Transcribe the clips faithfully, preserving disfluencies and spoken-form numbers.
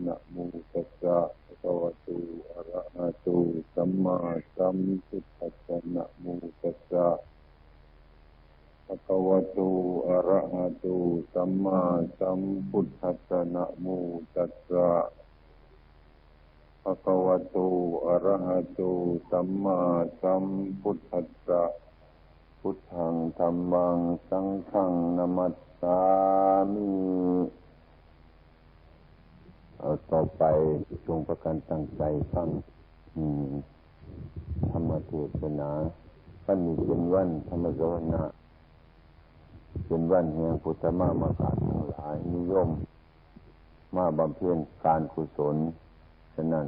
นะโมตัสสะภะคะวะโตอะระหะโตสัมมาสัมพุทธัสสะ นะโมตัสสะภะคะวะโตอะระหะโตสัมมาสัมพุทธัสสะ นะโมตัสสะภะคะวะโตอะระหะโตสัมมาสัมพุทธัสสะ พุทธังธัมมังสังฆังนะมัสสามิ เอาต่อไปจงพากันตั้งใจฟัง อืม ธรรมเทศนา วันนี้เป็นวันธรรมสวนะ เป็นวันแห่งพุทธมามกะทั้งหลายนิยมมาบำเพ็ญการกุศล ฉะนั้น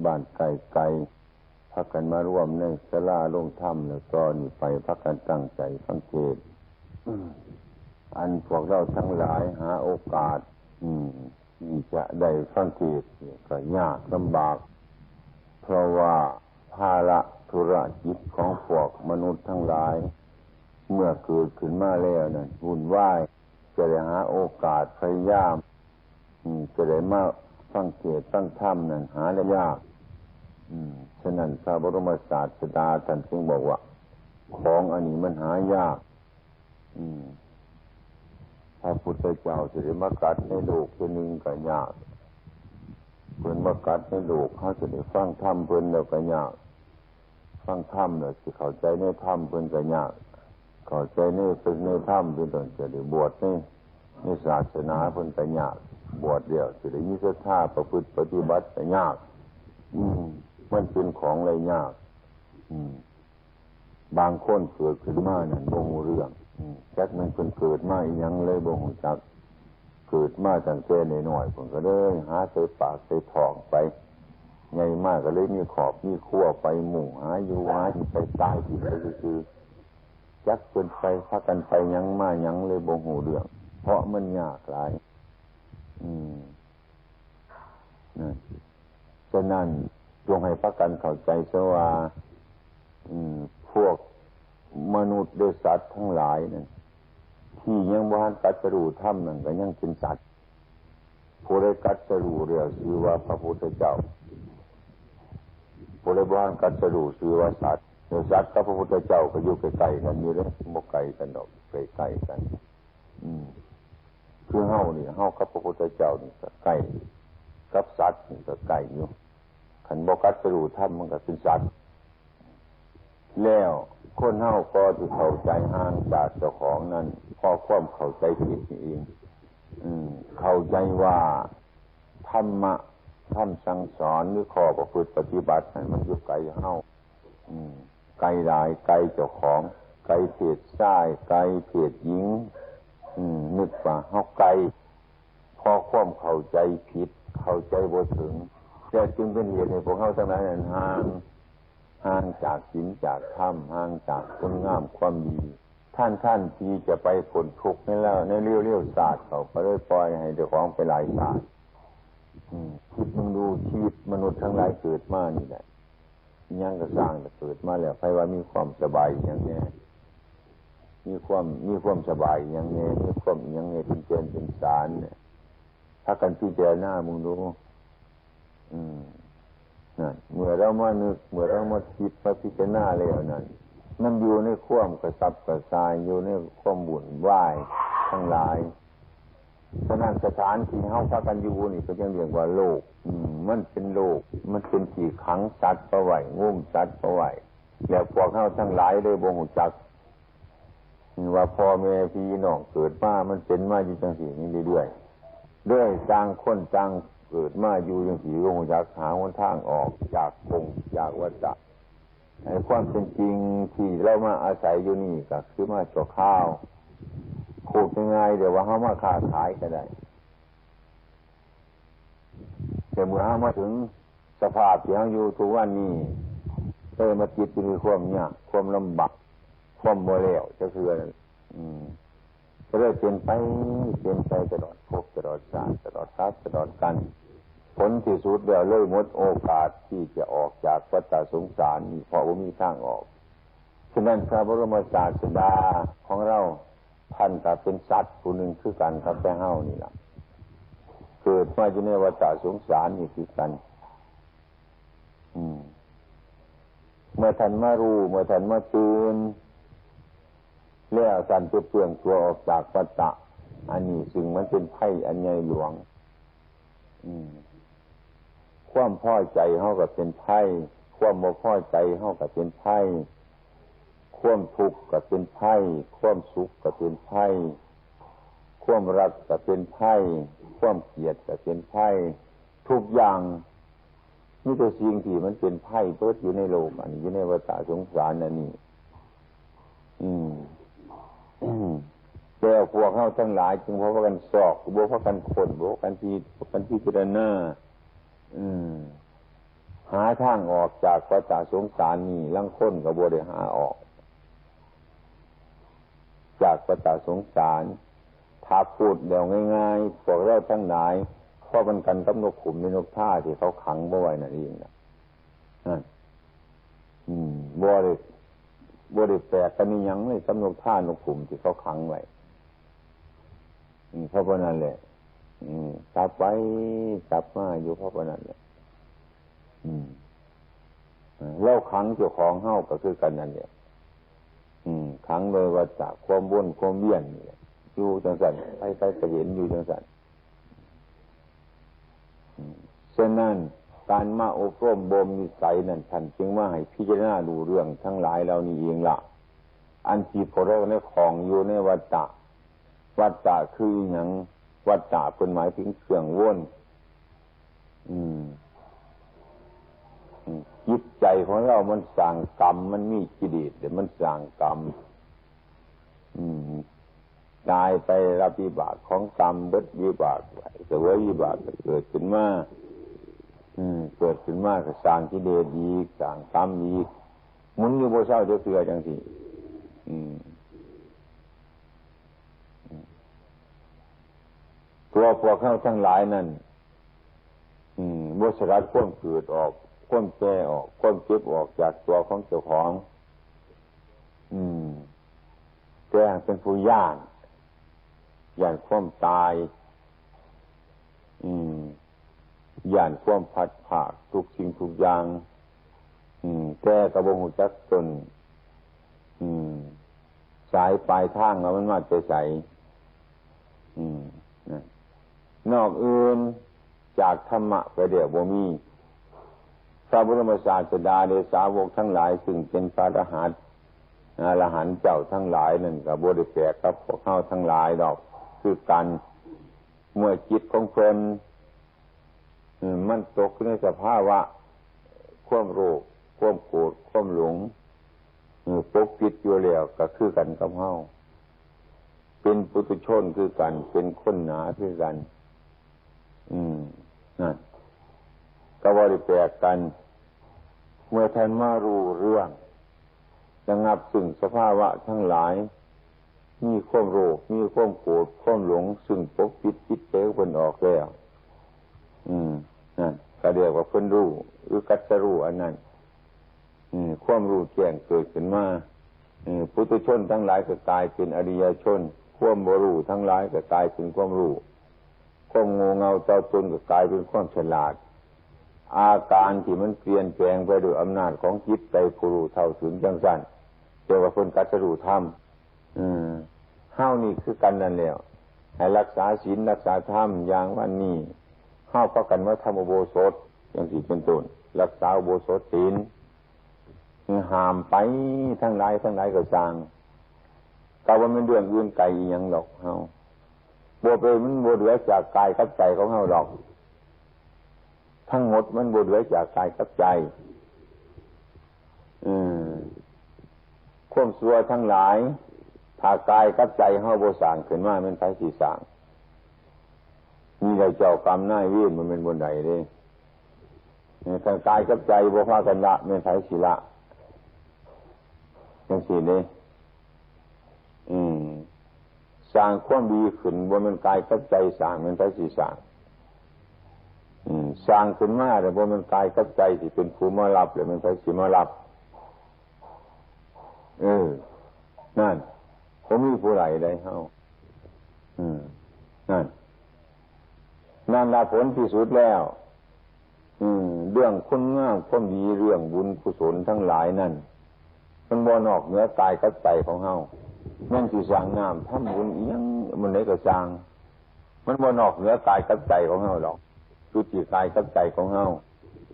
บ้านใกล้ๆ พากันมารวมในศาลาโรงธรรม แล้วต่อนี้ไปพากันตั้งใจฟังเทศน์ อันพวกเราทั้งหลายหาโอกาส อืม ที่จะได้ฟังเทศน์เนี่ยก็ยากลำบาก เพราะว่าภาระธุรกิจของพวกมนุษย์ทั้งหลาย เมื่อเกิดขึ้นมาแล้วนั่นวุ่นวาย จะได้หาโอกาสพยายาม อืม จะได้มาฟังเทศน์ฟังธรรมนั่นหาได้ยาก อืม ฉะนั้นพระบรมศาสดาท่านจึงบอกว่า ของอันนี้มันหายาก อืม พระพุทธเจ้าจะได้มากัดในโลกเทื่อหนึ่งก็ยาก เพิ่นมากัดในโลก เขาจะได้ฟังธรรมเพิ่นแล้วก็ยาก ฟังธรรมแล้วสิเข้าใจในธรรมเพิ่นก็ยาก เข้าใจใน ในธรรมเพิ่นต้องจะได้บวชใน ในศาสนาเพิ่นก็ยาก บวชแล้วสิได้มีศรัทธาประพฤติปฏิบัติก็ยาก อืม มันเป็นของได้ยาก อืม บางคนเกิดขึ้นมานั่นบ่ฮู้เรื่อง อืม จักแม่นเพิ่นเกิดมาอีหยังเลยบ่ฮู้จัก เกิดมาตั้งแต่น้อยๆ เพิ่นก็เลยหาใส่ปากใส่ท้องไป ใหญ่มากก็เลยมีครอบมีครัวไปมุ่งหาอยู่หากินไปตายที่ไปซื่อๆ จักเพิ่นไปพากันไปหยังมาหยังเลยบ่ฮู้เรื่อง เพราะมันยากหลาย อืม นั่น ฉะนั้นจงให้พากันเข้าใจซะว่า อืม พวกมนุษย์และสัตว์ทั้งหลายนั่น ที่ยังบ่ทันตรัสรู้ธรรมนั่นก็ยังเป็นสัตว์ ผู้ใดตรัสรู้แล้วชื่อว่าพระพุทธเจ้า ผู้ใดบ่ทันตรัสรู้ชื่อว่าสัตว์ แล้วสัตว์กับพระพุทธเจ้าก็อยู่ใกล้ๆกันอยู่เด้ บ่ไกลกันดอก ใกล้ๆกัน อืม คือเฮานี่ เฮากับพระพุทธเจ้านี่ก็ใกล้ กับสัตว์นี่ก็ใกล้อยู่ คันบ่ตรัสรู้ธรรมมันก็เป็นสัตว์ แล้วคนเฮาก็สิเข้าใจห่างจากเจ้าของนั่น เพราะความเข้าใจผิดนี่เอง อืม เข้าใจว่าธรรมะ คำสั่งสอนหรือข้อประพฤติปฏิบัตินั่นมันอยู่ไกลเฮา อืม ไกลหลาย ไกลเจ้าของ ไกลเพศชาย ไกลเพศหญิง อืม นึกว่าเฮาไกล เพราะความเข้าใจผิด เข้าใจบ่ถึง แต่จึงเป็นเหตุให้พวกเฮาทั้งหลายนั้นห่าง ห่างจากศีลจากธรรม ห่างจากคุณงามความดี ท่านๆ ที่จะไปพ้นทุกข์ในแล้ว ในเร็วๆ ชาติเขาก็เลยปล่อยให้เจ้าของไปหลายชาติ อืม คิดมึงดูชีวิตมนุษย์ทั้งหลายเกิดมานี่แหละ อิหยังก็ซ่างแต่เกิดมาแล้ว ใครว่ามีความสบายอิหยังแน่ มีความ มีความสบายอิหยังแน่ มีความอิหยังแน่ เป็นแก่นเป็นสารเนี่ย พากันพิจารณามึงดู อืม นั่น เมื่อเรามานึก เมื่อเรามาคิด มาพิจารณาแล้วนั่น มันอยู่ในความกระสับกระส่าย อยู่ในความวุ่นวายทั้งหลาย ฉะนั้นสถานที่เฮาพากันอยู่นี่ก็ยังเรียกว่าโลก อืม มันเป็นโลก มันเป็นที่ขังสัตว์เอาไว้ งมสัตว์เอาไว้ แล้วพวกเฮาทั้งหลายเลยบ่ฮู้จัก ว่าพ่อแม่พี่น้องเกิดมา มันเป็นมาอยู่จังซี่นี่เรื่อยๆ เรื่อย ต่างคนต่างเกิดมาอยู่จังซี่ บ่ฮู้จักหาหนทางออกจากกรง จากวัฏฏะ ไอ้ความเป็นจริงที่เรามาอาศัยอยู่นี่ก็คือมาชั่วคราว พูดง่ายๆ เดี๋ยวว่าเฮามาค้าขายก็ได้ แต่เมื่อเฮามาถึงสภาพที่เฮาอยู่ทุกวันนี้ เลยมาติดอยู่ในความยาก ความลำบาก ความบ่แล้วจักเทื่อนั่น อืม ก็เลยเป็นไป เป็นไปตลอดภพตลอดชาติตลอดกาลตลอดกัน ผลที่สุดแล้วเลยหมดโอกาสที่จะออกจากวัฏสงสารนี้ เพราะว่ามีทางออก ฉะนั้นพระบรมศาสดาของเรา ท่านก็เป็นสัตว์ผู้หนึ่งคือกันกับแต่เฮานี่ล่ะ เกิดมาอยู่ในวัฏสงสารนี่คือกัน อืม เมื่อท่านมารู้ เมื่อท่านมาตื่น แล้วท่านจะเปลื้องตัวออกจากวัฏฏะอันนี้ ซึ่งมันเป็นภัยอันใหญ่หลวง อืม ความพอใจเฮาก็เป็นภัย ความบ่พอใจเฮาก็เป็นภัย ความทุกข์ก็เป็นภัย ความสุขก็เป็นภัย ความรักก็เป็นภัย ความเกลียดก็เป็นภัย ทุกอย่าง มีแต่สิ่งที่มันเป็นภัยเบิดอยู่ในโลกอันนี้ อยู่ในวัฏสงสารอันนี้ อืม แล้วพวกเฮาทั้งหลายจึงบ่พากันซอก บ่พากันค้น บ่พากันพิ บ่พากันพิจารณา อืม หาทางออกจากวัฏสงสารนี้ ลางคนก็บ่ได้หาออก จากวัฏสงสาร ถ้าพูดแล้วง่ายๆ พวกเราทั้งหลาย พอกันกับนกขุมในนกท่าที่เขาขังบ่ไว้นั่นเองนะ นั่น อืม บ่ได้ บ่ได้แปลกกันอิหยังเลยกับนกท่านกขุมที่เขาขังไว้ อืม เพราะว่านั่นแหละ อืม กลับไปกลับมาอยู่เพราะว่านั่นแหละ อืม เราขังเจ้าของเฮาก็คือกันนั่นแหละ อืม ขังโดยวัฏฏะความวนความเวียนนี่แหละ อยู่จังซั่น ใครๆก็เห็นอยู่จังซั่น อืม ฉะนั้นการมาอบรมบ่มนิสัยนั่น ท่านจึงมาให้พิจารณาดูเรื่องทั้งหลายเหล่านี้เองละ อันที่พวกเราในของอยู่ในวัฏฏะ วัฏฏะคืออิหยัง วัฏฏะเพิ่นหมายถึงเครื่องวน อืม อืม จิตใจของเรามันสร้างกรรม มันมีกิเลส เดี๋ยวมันสร้างกรรม อืม ตายไปรับวิบากของกรรม เบิดวิบากไป เสวยวิบากก็เกิดขึ้นมา อืม เกิดขึ้นมาก็สร้างกิเลสอีก สร้างกรรมอีก หมุนอยู่บ่เซาจักเทื่อจังซี่ อืม ตัวพวกเฮาทั้งหลายนั่น อืม บ่สลัดความเกิดออก ความแก่ออก ความเจ็บออกจากตัวของเจ้าของ อืม แต่เป็นผู้ย้าน ย้านความตาย อืม ย้านความพลัดพรากทุกสิ่งทุกอย่าง อืม แต่ก็บ่ฮู้จักต้น อืม สายปลายทางว่ามันมาแต่ไส อืม นะ นอกอื่นจากธรรมะไปแล้วบ่มี พระบรมศาสดาและสาวกทั้งหลาย ซึ่งเป็นพระอรหันต์ อรหันต์เจ้าทั้งหลายนั่นก็บ่ได้แปลกกับพวกเฮาทั้งหลายดอก คือกัน เมื่อจิตของเพิ่น อืม มันตกในสภาวะ ความโลภ ความโกรธ ความหลง อืม ปกปิดอยู่แล้ว ก็คือกันกับเฮา เป็นปุถุชนคือกัน เป็นคนหนาคือกัน อืม นั่น ก็บ่ได้แปลกกัน เมื่อท่านมารู้เรื่อง ระงับซึ่งสภาวะทั้งหลาย มีความโลภ มีความโกรธ ความหลง ซึ่งปกปิดจิตใจของเพิ่นออกแล้ว อืม นั่น ก็เรียกว่าเพิ่นรู้ หรือกัสรู้อันนั้น อืม ความรู้แจ้งเกิดขึ้นมา อืม ปุถุชนทั้งหลายก็กลายเป็นอริยชน ความบ่รู้ทั้งหลายก็กลายเป็นความรู้ ความโง่เง่าเจ้าตนก็กลายเป็นความฉลาด อาการที่มันเปลี่ยนแปลงไปโดยอำนาจของจิตใจผู้รู้เท่าถึงจังซั่น เรียกว่าเพิ่นกัสรู้ธรรม อืม เฮานี่คือกันนั่นแหล้ว ให้รักษาศีลรักษาธรรมอย่างวันนี้ เฮาพากันมาทำอุโบสถ จังซี่เป็นต้น รักษาอุโบสถศีล ห้ามไปทางใดทางใดก็ซ่าง ก็บ่แม่นเรื่องอื่นไกลอีหยังดอกเฮา บ่ไป มันบ่เหลือจากกายกับใจของเฮาดอก ทั้งหมดมันบ่เหลือจากกายกับใจ อืม ความชั่วทั้งหลาย ถ้ากายกับใจเฮาบ่สร้างขึ้นมา แม่นไผสิสร้าง มีแต่เจ้ากรรมนายเวร บ่แม่นบ่ได้เด้ คันกายกับใจบ่พากันละ แม่นไผสิละ จังซี่เด้ อืม สร้างความดีขึ้น บ่แม่นกายกับใจสร้าง แม่นไผสิสร้าง อืม สร้างขึ้นมาแล้ว บ่แม่นกายกับใจสิเป็นผู้มารับ แล้วแม่นไผสิมารับ เออ นั่น บ่มีผู้ใดได้เฮา อืม นั่น นั่นละผลที่สุดแล้ว อืม เรื่องคุณงามความดี เรื่องบุญกุศลทั้งหลายนั่น มันบ่นอกเหนือกายกับใจของเฮา แม่นสิสร้างน้ำทำบุญอิหยังมันใดก็สร้าง มันบ่นอกเหนือกายกับใจของเฮาดอก อยู่ที่กายกับใจของเฮา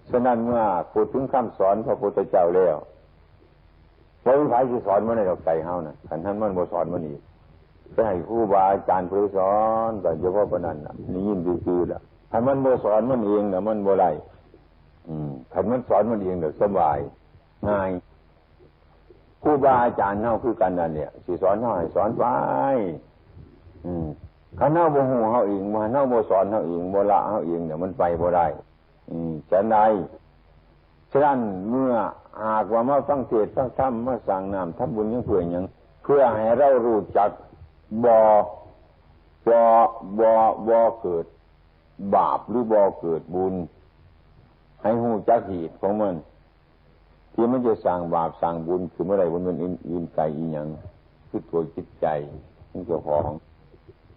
ฉะนั้นเมื่อพูดถึงคำสอนพระพุทธเจ้าแล้ว บ่มีไผสิสอนมันได้ดอก ใจเฮาน่ะ คันท่านมันบ่สอนมันอีก ไปให้ครูบาอาจารย์เพิ่นสอน ก็เฉพาะปานนั้นน่ะ ได้ยินซื่อๆล่ะ คันมันบ่สอนมันเองน่ะ มันบ่ได้ อืม คันมันสอนมันเองน่ะ สบาย ง่าย ครูบาอาจารย์เฮาคือกันนั่นเนี่ย สิสอนเฮาให้สอนไป อืม คันเฮาบ่ฮู้เฮาเอง บ่ คันเฮาบ่สอนเฮาเอง บ่ละเฮาเองเนี่ย มันไปบ่ได้ อืม ฉันใด ฉะนั้นเมื่อหากว่ามาฟังเทศน์ฟังธรรม มาสร้างน้ำทำบุญหยังเพื่อหยัง เพื่อให้เรารู้จักบ่ บ่ บ่ บ่เกิดบาปหรือบ่เกิดบุญ ให้ฮู้จักเหตุของมัน ที่มันจะสร้างบาปสร้างบุญขึ้นเมื่อใด บ่แม่นอื่นไกลอีหยัง คือตัวจิตใจของเจ้าของ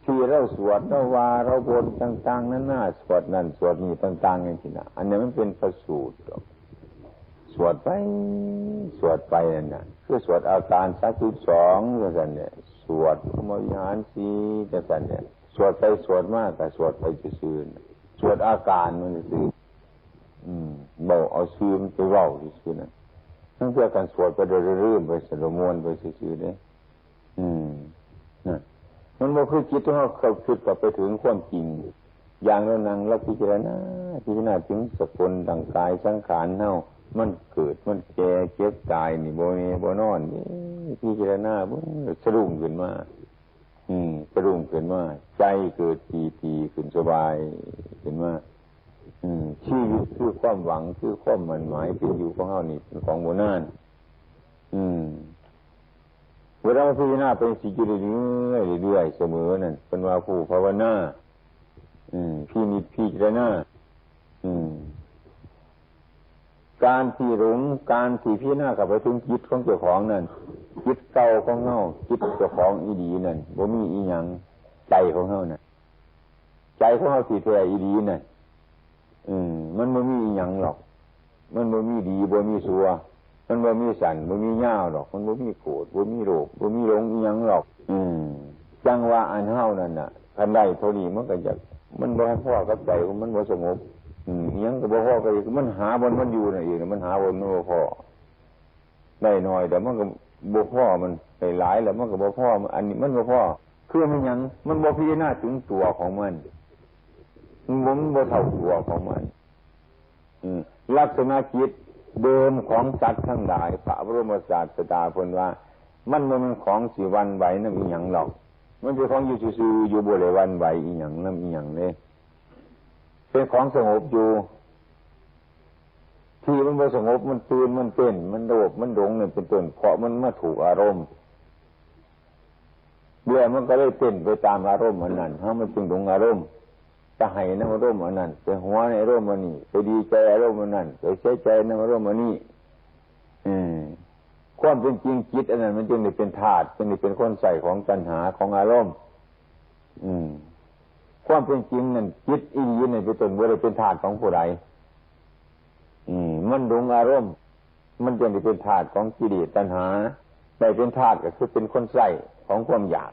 ที่เราสวด เราว่า เราบนต่างๆนานา สวดนั่นสวดนี่ต่างๆจังซี้นะ อันนี้มันเป็นพระสูตรดอก สวดไป สวดไปนั่นน่ะ คือสวดอาการสามสิบสองจังซั่นเนี่ย สวดพรหมวิหารสี่จังซั่นเนี่ย สวดไปสวดมาก็สวดไปซื่อๆน่ะ สวดอาการมันซื่อ อืม เว้าเอาชื่อมันไปเว้าซื่อๆน่ะ ทั้งเทื่อการสวดไปโดยลืมไป สะดวกม่วนไปซื่อๆเด้ อืม นั่น มันบ่คือจิตของเฮาเข้าคิดเข้าไปถึงความจริง อย่างเรานั่งเราพิจารณา พิจารณาถึงสกุลร่างกายสังขารเฮา มันเกิด มันแก่ เจ็บ ตาย นี่ บ่แน่ บ่นอน นี่ พิจารณาเบิ่ง สะดุ้งขึ้นมา อืม สะดุ้งขึ้นมา ใจเกิดปีติขึ้น สบายขึ้นมา อืม ชีวิตคือความหวัง คือความมั่นหมายเป็นอยู่ของเฮานี่ เป็นของบ่นาน อืม เวลาเราพิจารณาไปสิอยู่เรื่อยๆ เรื่อยๆ เสมอนั่น เพิ่นว่าผู้ภาวนา อืม พินิจพิจารณา อืม การที่หลง การที่พิจารณาเข้าไปถึงจิตของเจ้าของนั่น จิตเก่าของเฮา จิตเจ้าของอีหลีนั่น บ่มีอีหยัง ใจของเฮาน่ะ ใจของเฮาที่แท้อีหลีนั่น อืม มันบ่มีอีหยังหรอก มันบ่มีดี บ่มีชั่ว มันบ่มีสั้น บ่มียาวดอก มันบ่มีโกรธ บ่มีโลภ บ่มีหลงอีหยังหรอก อืม จั่งว่าอันเฮานั่นน่ะ คันได้เท่านี้มันก็อยาก มันบ่พอกับใจ มันบ่สงบ อืม อิหยังก็บ่พอกับ มันหาบ่อนมันอยู่นั่นเอง มันหาบ่อนมันบ่พอ ได้น้อยแต่มันก็บ่พอ มันได้หลายแล้วมันก็บ่พอ มัน อันนี้มันบ่พอ คือมันหยัง มันบ่พิจารณาถึงตัวของมัน มันบ่ มันบ่เท่าตัวของมัน อืม ลักษณะจิตเดิมของสัตว์ทั้งหลาย พระบรมศาสดาเพิ่นว่า มันบ่แม่นของสิหวั่นไหวนำอีหยังหรอก มันเป็นของอยู่ซื่อๆ อยู่ บ่ได้หวั่นไหวอีหยังนำอีหยังเด้ เป็นของสงบอยู่ ที่มันบ่สงบ มันตื่น มันเต้น มันโลภ มันหลง นั่นเป็นต้น เพราะมันมาถูกอารมณ์ แล้วมันก็เลยเต้นไปตามอารมณ์อันนั้น เฮามันจึงหลงอารมณ์ ไปให้นำอารมณ์อันนั้น ไปหัวในอารมณ์อันนี้ ไปดีใจอารมณ์อันนั้น ไปเสียใจนำอารมณ์อันนี้ อืม ความเป็นจริงจิตอันนั้นมันจึงได้เป็นธาตุ จึงได้เป็นคนใช้ของตัณหา ของอารมณ์ อืม ความเป็นจริงนั่น จิตอีหลีนั่นเป็นต้น บ่ได้เป็นธาตุของผู้ใด อืม มันหลงอารมณ์ มันจึงได้เป็นธาตุของกิเลสตัณหา ได้เป็นธาตุก็คือเป็นคนใช้ของความอยาก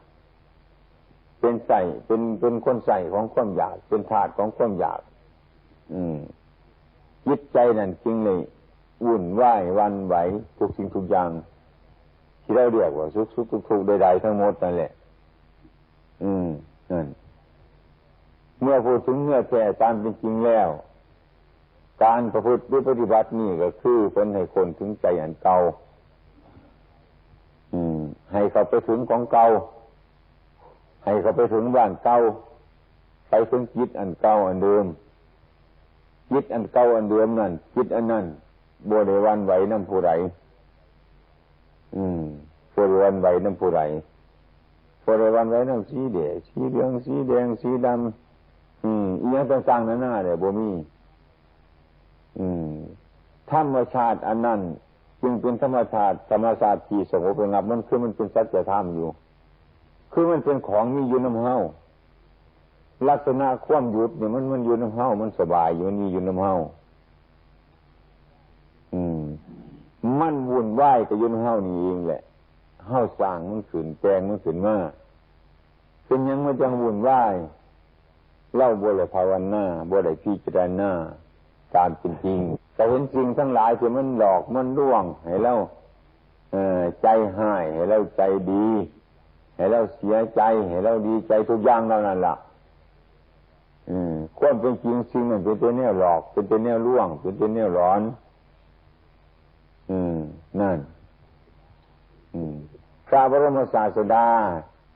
เป็นใช้ เป็น เป็นคนใช้ของความอยาก เป็นธาตุของความอยาก อืม จิตใจนั่นจึงได้วุ่นวายหวั่นไหวทุกสิ่งทุกอย่าง ที่เราเรียกว่าสุขสุขทุกข์ทุกข์ใดๆทั้งหมดนั่นแหละ อืม นั่น เมื่อพูดถึงเนื้อแท้ตามเป็นจริงแล้ว การประพฤติหรือปฏิบัตินี่ก็คือเพิ่นให้คนถึงใจอันเก่า อืม ให้เข้าไปถึงของเก่า ให้เข้าไปถึงบ้านเก่า ไปถึงจิตอันเก่าอันเดิม จิตอันเก่าอันเดิมนั่น จิตอันนั้นบ่ได้หวั่นไหวนำผู้ใด อืม บ่ได้หวั่นไหวนำผู้ใด บ่ได้หวั่นไหวน้ำสีแดง สีเหลือง สีแดง สีดำ อืม อีหยังต่างๆนานาเนี่ยบ่มี อืม ธรรมชาติอันนั้นจึงเป็นธรรมชาติ ธรรมชาติที่สงบระงับ มันคือมันเป็นสัจธรรมอยู่ คือมันเป็นของมีอยู่นำเฮา ลักษณะความหยุดเนี่ยมัน มันอยู่นำเฮา มันสบายอยู่ มันมีอยู่นำเฮา อืม มันวุ่นวายก็อยู่นำเฮานี่เองแหละ เฮาสร้างมันขึ้น แต่งมันขึ้นมา เป็นหยังมันจังวุ่นวาย เราบ่ได้ภาวนา บ่ได้พิจารณาตามเป็นจริง แต่เห็นสิ่งทั้งหลายที่มันหลอก มันลวง ให้เรา เอ่อ ใจฮ้าย ให้เราใจดี ให้เราเสียใจ ให้เราดีใจ ทุกอย่างเหล่านั้นล่ะ อืม ความเป็นจริงสิ่งนั้นเป็นแต่แนวหลอก เป็นแต่แนวลวง เป็นแต่แนวหลอน อืม นั่น อืม พระบรมศาสดา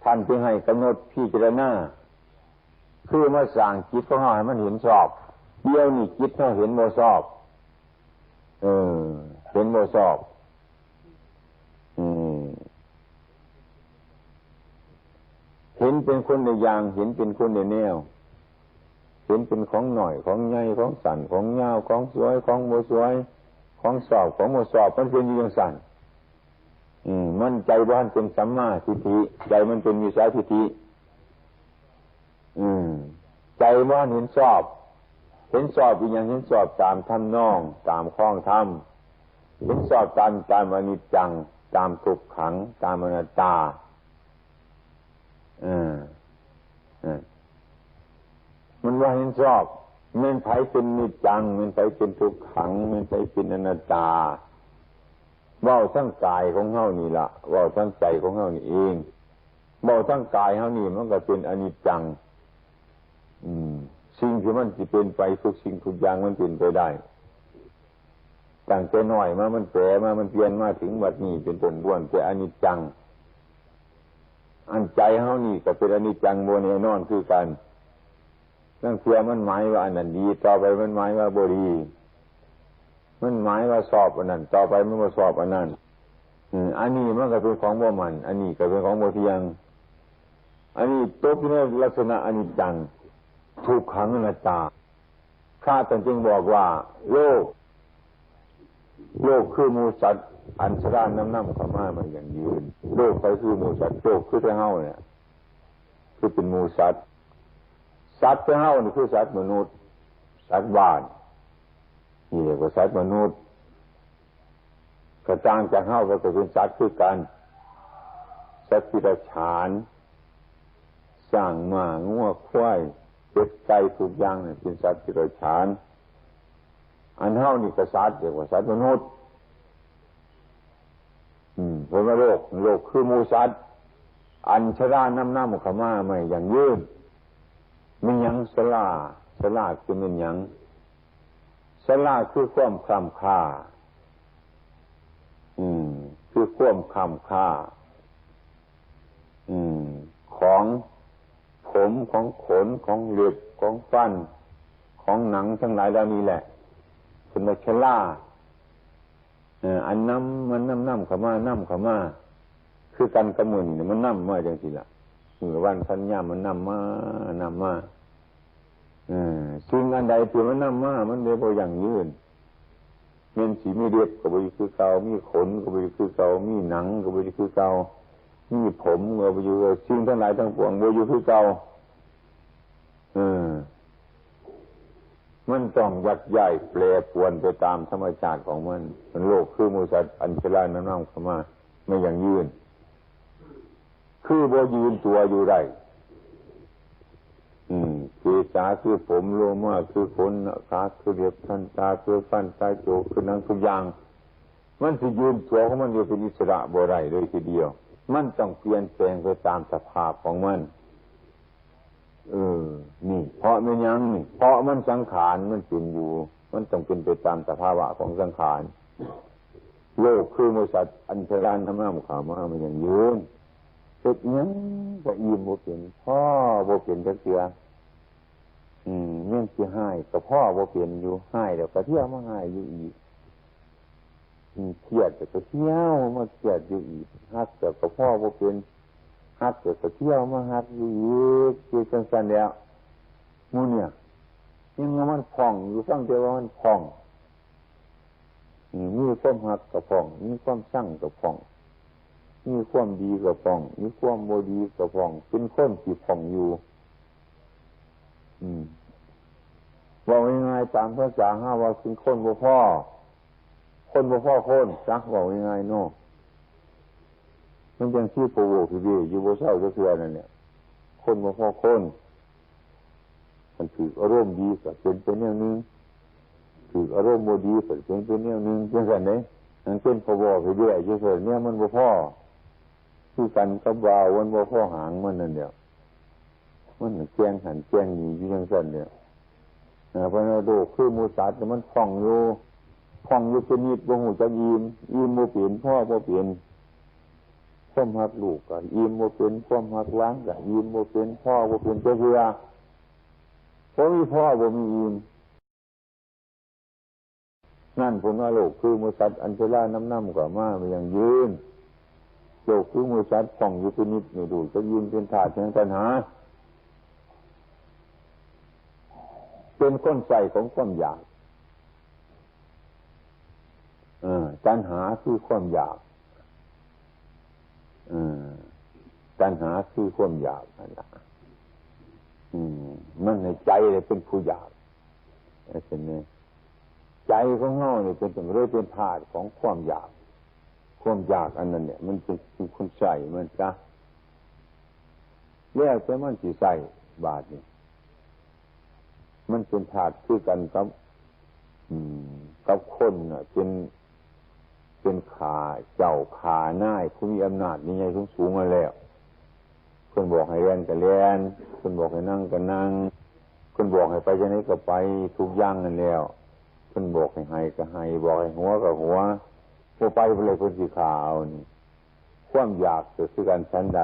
ท่านจึงให้กำหนดพิจารณา คือมาสร้างจิตของเฮาให้มันเห็นชอบ เดี๋ยวนี้จิตเฮาเห็นบ่ชอบ เออ เห็นบ่ชอบ อืม เห็นเป็นคนละอย่าง เห็นเป็นคนละแนว เห็นเป็นของน้อย ของใหญ่ ของสั้น ของยาว ของสวย ของบ่สวย ของชอบ ของบ่ชอบ มันเป็นอยู่จังซั่น อืม มันใจบ่ทันเป็นสัมมาทิฏฐิ ใจมันเป็นมิจฉาทิฏฐิ อืม ใจบ่ทันเห็นชอบ เห็นชอบอีหยัง เห็นชอบตามทำนอง ตามคองธรรม เห็นชอบตาม ตามอนิจจัง ตามทุกขัง ตามอนัตตา เออ เออ มันว่าเห็นชอบ แม่นไผเป็นนิจจัง แม่นไผเป็นทุกขัง แม่นไผเป็นอนัตตา เว้าทั้งกายของเฮานี่ล่ะ เว้าทั้งใจของเฮานี่เอง เว้าทั้งกายเฮานี่มันก็เป็นอนิจจัง อืม สิ่งที่มันสิเป็นไปทุกสิ่งทุกอย่างมันเป็นไปได้ ตั้งแต่น้อยมามันแปรมา มันเปลี่ยนมาถึงบัดนี้เป็นต้นล้วนแต่อนิจจัง อันใจเฮานี่ก็เป็นอนิจจังบ่แน่นอนคือกัน ลางเทื่อมันหมายว่าอันนั้นดี ต่อไปมันหมายว่าบ่ดี มันหมายว่าชอบอันนั้น ต่อไปมันบ่ชอบอันนั้น อืม อันนี้มันก็เป็นของบ่มั่น อันนี้ก็เป็นของบ่เที่ยง อันนี้ตกอยู่ในลักษณะอนิจจัง ทุกขังอนัตตา พระท่านจึงบอกว่า โลก โลกคือหมู่สัตว์ อันชราน้ำน้ำเข้ามาไม่ยั่งยืน โลกไปคือหมู่สัตว์ โลกคือแต่เฮาเนี่ย คือเป็นหมู่สัตว์ สัตว์แต่เฮานี่คือสัตว์มนุษย์ สัตว์บ้าน นี่เรียกว่าสัตว์มนุษย์ ก็ต่างจากเฮา ก็เป็นสัตว์คือกัน สัตว์ที่เดรัจฉาน ช้าง ม้า งัว ควาย เป็ด ไก่ ทุกอย่างนี่เป็นสัตว์ที่เดรัจฉาน อันเฮานี่ก็สัตว์ เรียกว่าสัตว์มนุษย์ อืม เพิ่นว่าโลก โลกคือหมู่สัตว์ อันชราน้ำน้ำเข้ามาไม่ยั่งยืน มีหยังชรา ชราคือเป็นหยัง ชราคือความคล้ำค่า อืม คือความคล้ำค่า อืม ของผม ของขน ของเล็บ ของฟัน ของหนังทั้งหลายเหล่านี้แหละ เป็นว่าชรา เอ่อ อันน้ำ มันน้ำน้ำเข้ามา น้ำเข้ามา คือกันกับมื้อนี้น่ะ มันน้ำมาจังซี่ล่ะ มื้อวันพันยามมันน้ำมา น้ำมา เออ สิ่งอันใดที่มันน้ำมา มันเลยบ่ยั่งยืน แม่นสิมีเล็บก็บ่อยู่คือเก่า มีขนก็บ่อยู่คือเก่า มีหนังก็บ่อยู่คือเก่า มีผมก็บ่อยู่คือเก่า สิ่งทั้งหลายทั้งปวงบ่อยู่คือเก่า เออ มันต้องยักย้ายแปรปรวนไปตามธรรมชาติของมัน มันโลกคือหมู่สัตว์อันชราน้ำน้ำเข้ามาไม่ยั่งยืน คือบ่ยืนตัวอยู่ได้ อืม เกศาคือผม โลมาคือขน หน้าผากคือเล็บ ทันตาคือฟัน ตาโจกคือหนัง ทุกอย่าง มันสิยืนตัวของมันอยู่เป็นอิสระบ่ได้เลยทีเดียว มันต้องเปลี่ยนแปลงไปตามสภาพของมัน เออ นี่ เพราะแม่นหยังนี่ เพราะมันสังขารมันเป็นอยู่ มันต้องเป็นไปตามสภาวะของสังขาร โลกคือหมู่สัตว์อันชราน้ำน้ำเข้ามาไม่ยั่งยืน เฮ็ดหยังก็อิ่มบ่เป็น พอบ่เป็นจักเทื่อ อืม ยังสิฮ้ายก็พอบ่เป็นอยู่ ฮ้ายแล้วก็เที่ยวมาฮ้ายอยู่อีก อืม เครียดแล้วก็เที่ยวมาเครียดอยู่อีก ฮักแล้วก็พอบ่เป็น ฮักแต่ก็เที่ยวมาฮักอยู่อีก คือจังซั่นแล้ว หมู่เนี่ย ยังว่ามันพองอยู่ ฟังแต่ว่ามันพอง อืม มีความฮักก็พอง มีความชังก็พอง มีความดีก็พอง มีความบ่ดีก็พอง เป็นคนที่พองอยู่ อืม เว้าง่ายๆ ตามภาษาเฮาว่าเป็นคนบ่พอ คนบ่พอคน ซะ เว้าง่ายๆ เนาะ มันจั่งสิพะโว้พิเวอยู่บ่เซาจักเทื่อนั่นแหละ คนบ่พอคน คันถืกอารมณ์ดีก็เป็นไปแนวหนึ่ง ถืกอารมณ์บ่ดีก็เป็นไปแนวหนึ่ง จั่งซั้นเด้ มันเป็นพะโว้พิเวอยู่ซั่น แนวมันบ่พอ คือกันกับว่าวมันบ่พอหางมันนั่นแหละ มันแกว่งหั้นแกว่งนี่อยู่จั่งซั้นเนี่ย เอ่อ เพราะว่าโลกคือหมู่สัตว์เนี่ยมันพองอยู่ พองอยู่เป็นนิด บ่ฮู้จักอิ่ม อิ่มบ่เป็น พอบ่เป็น ความฮักลูกก็อิ่มบ่เป็น ความฮักหลานก็อิ่มบ่เป็น พอบ่เป็นจักเทื่อ บ่มีพอ บ่มีอิ่ม นั่นเพิ่นว่าโลกคือหมู่สัตว์ อันชรานำนำก็มาบ่ยั่งยืน โลกคือหมู่สัตว์ พองอยู่เป็นนิด นี่ดูจักอิ่ม เป็นธาตุแห่งตัณหา เป็นคนใช้ของความอยาก เออ ตัณหาคือความอยาก เออ ตัณหาคือความอยากนั่นล่ะ อืม มันในใจเลยเป็นผู้อยาก เออ เห็นไหม ใจของเฮาเนี่ยเป็น เลยเป็นธาตุของความอยาก ความอยากอันนั้นเนี่ย มันเป็น เป็นคนใช้มันซะ แล้วแต่มันสิใช้ บาดนี่ มันเป็นธาตุคือกันกับ อืม กับคนน่ะ เป็น เป็นข้าเจ้าข้านาย ผู้มีอำนาจใหญ่ๆ สูงๆ มาแล้ว เพิ่นบอกให้แล่นก็แล่น เพิ่นบอกให้นั่งก็นั่ง เพิ่นบอกให้ไปจั่งใดก็ไป ทุกอย่างนั่นแล้ว เพิ่นบอกให้ให้ก็ให้ บอกให้หัวก็หัว บ่ไปบ่ได้ เพิ่นสิฆ่าเอานี่ ความอยากก็คือกันฉันใด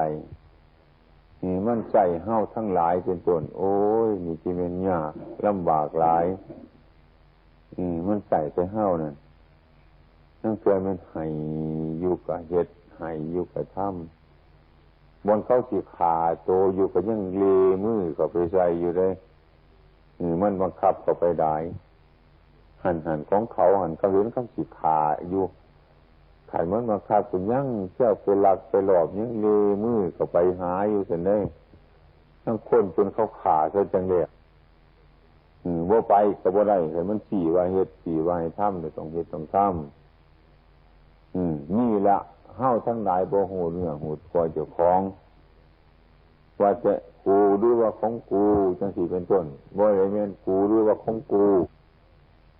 นี่มันใช้เฮาทั้งหลายเป็นต้น โอ้ย นี่สิแม่นยากลำบากหลาย อืม มันใช้แต่เฮานั่น ลางเทื่อแม่นให้อยู่ก็เฮ็ด ให้อยู่ก็ทำ บ่อนเขาสิฆ่าโตอยู่ก็ยังเลมือเข้าไปใส่อยู่เด้ อืม มันบังคับเข้าไปได้ หั่นๆ ของเขาหั่น เขาเห็นเขาสิฆ่าอยู่ คันมันบังคับก็ยังเที่ยวไปลักไปลอบ ยังเลมือเข้าไปหาอยู่ซั่นเด้ ทั้งคนจนเขาฆ่าซะจั่งแล้ว อืม บ่ไปก็บ่ได้ คันมันซี้ว่าเฮ็ด ซี้ว่าให้ทำ ก็ต้องเฮ็ดต้องทำ อืม นี่ละ เฮาทั้งหลายบ่ฮู้เนื้อฮู้ตัวเจ้าของ ว่าแต่กูหรือว่าของกู จั่งซี้เป็นต้น บ่ได้แม่นกูหรือว่าของกู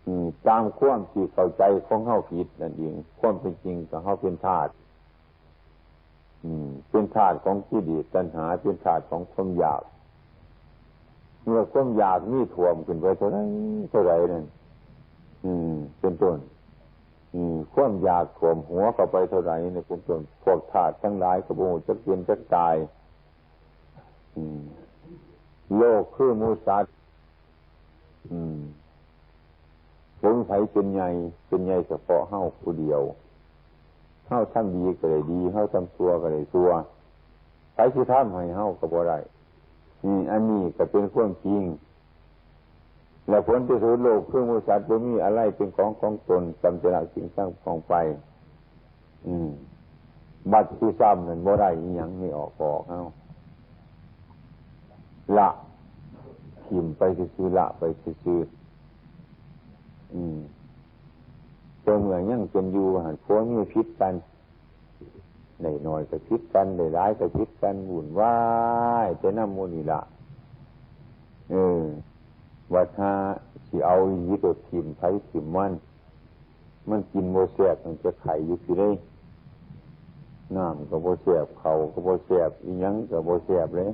อืม ตามความที่เข้าใจของเฮาผิดนั่นเอง ความเป็นจริงก็เฮาเป็นธาตุ อืม เป็นธาตุของกิเลสตัณหา เป็นธาตุของความอยาก เมื่อความอยากมีท่วมขึ้นไปเท่าใดเท่าใดนั่น อืม เป็นต้น อืม ความอยากท่วมหัวเข้าไปเท่าใดนี่ เป็นต้น พวกธาตุทั้งหลายก็บ่ฮู้จักเป็นจักตาย อืม โลกคือหมู่สัตว์ อืม บ่มีไผเป็นใหญ่ เป็นใหญ่เฉพาะเฮาผู้เดียว เฮาทำดีก็ได้ดี เฮาทำชั่วก็ได้ชั่ว ไผสิทำให้เฮาก็บ่ได้ นี่ อันนี้ก็เป็นความจริง และผลที่สุด โลกคือหมู่สัตว์ บ่มีอะไรเป็นของของตน จำแต่ละสิ่งทั้งปวงไป อืม บัดสิซ้ำนั่นบ่ได้อิหยัง มีออกก็ออกเฮา ละถิ่มไปซื่อๆ ละไปซื่อๆ อืม แต่เมื่อยังเป็นอยู่หั่น ผัวเมียผิดกัน ได้น้อยก็ผิดกัน ได้หลายก็ผิดกัน วุ่นวายแต่นำหมู่นี่ล่ะ เออ บัดหาสิเอาอีหลีก็ถิ่มไผถิ่มมัน มันกินบ่แซ่บ มันจะไข้อยู่พี้เด้ น้ำก็บ่แซ่บ ข้าวก็บ่แซ่บ อิหยังก็บ่แซ่บเลย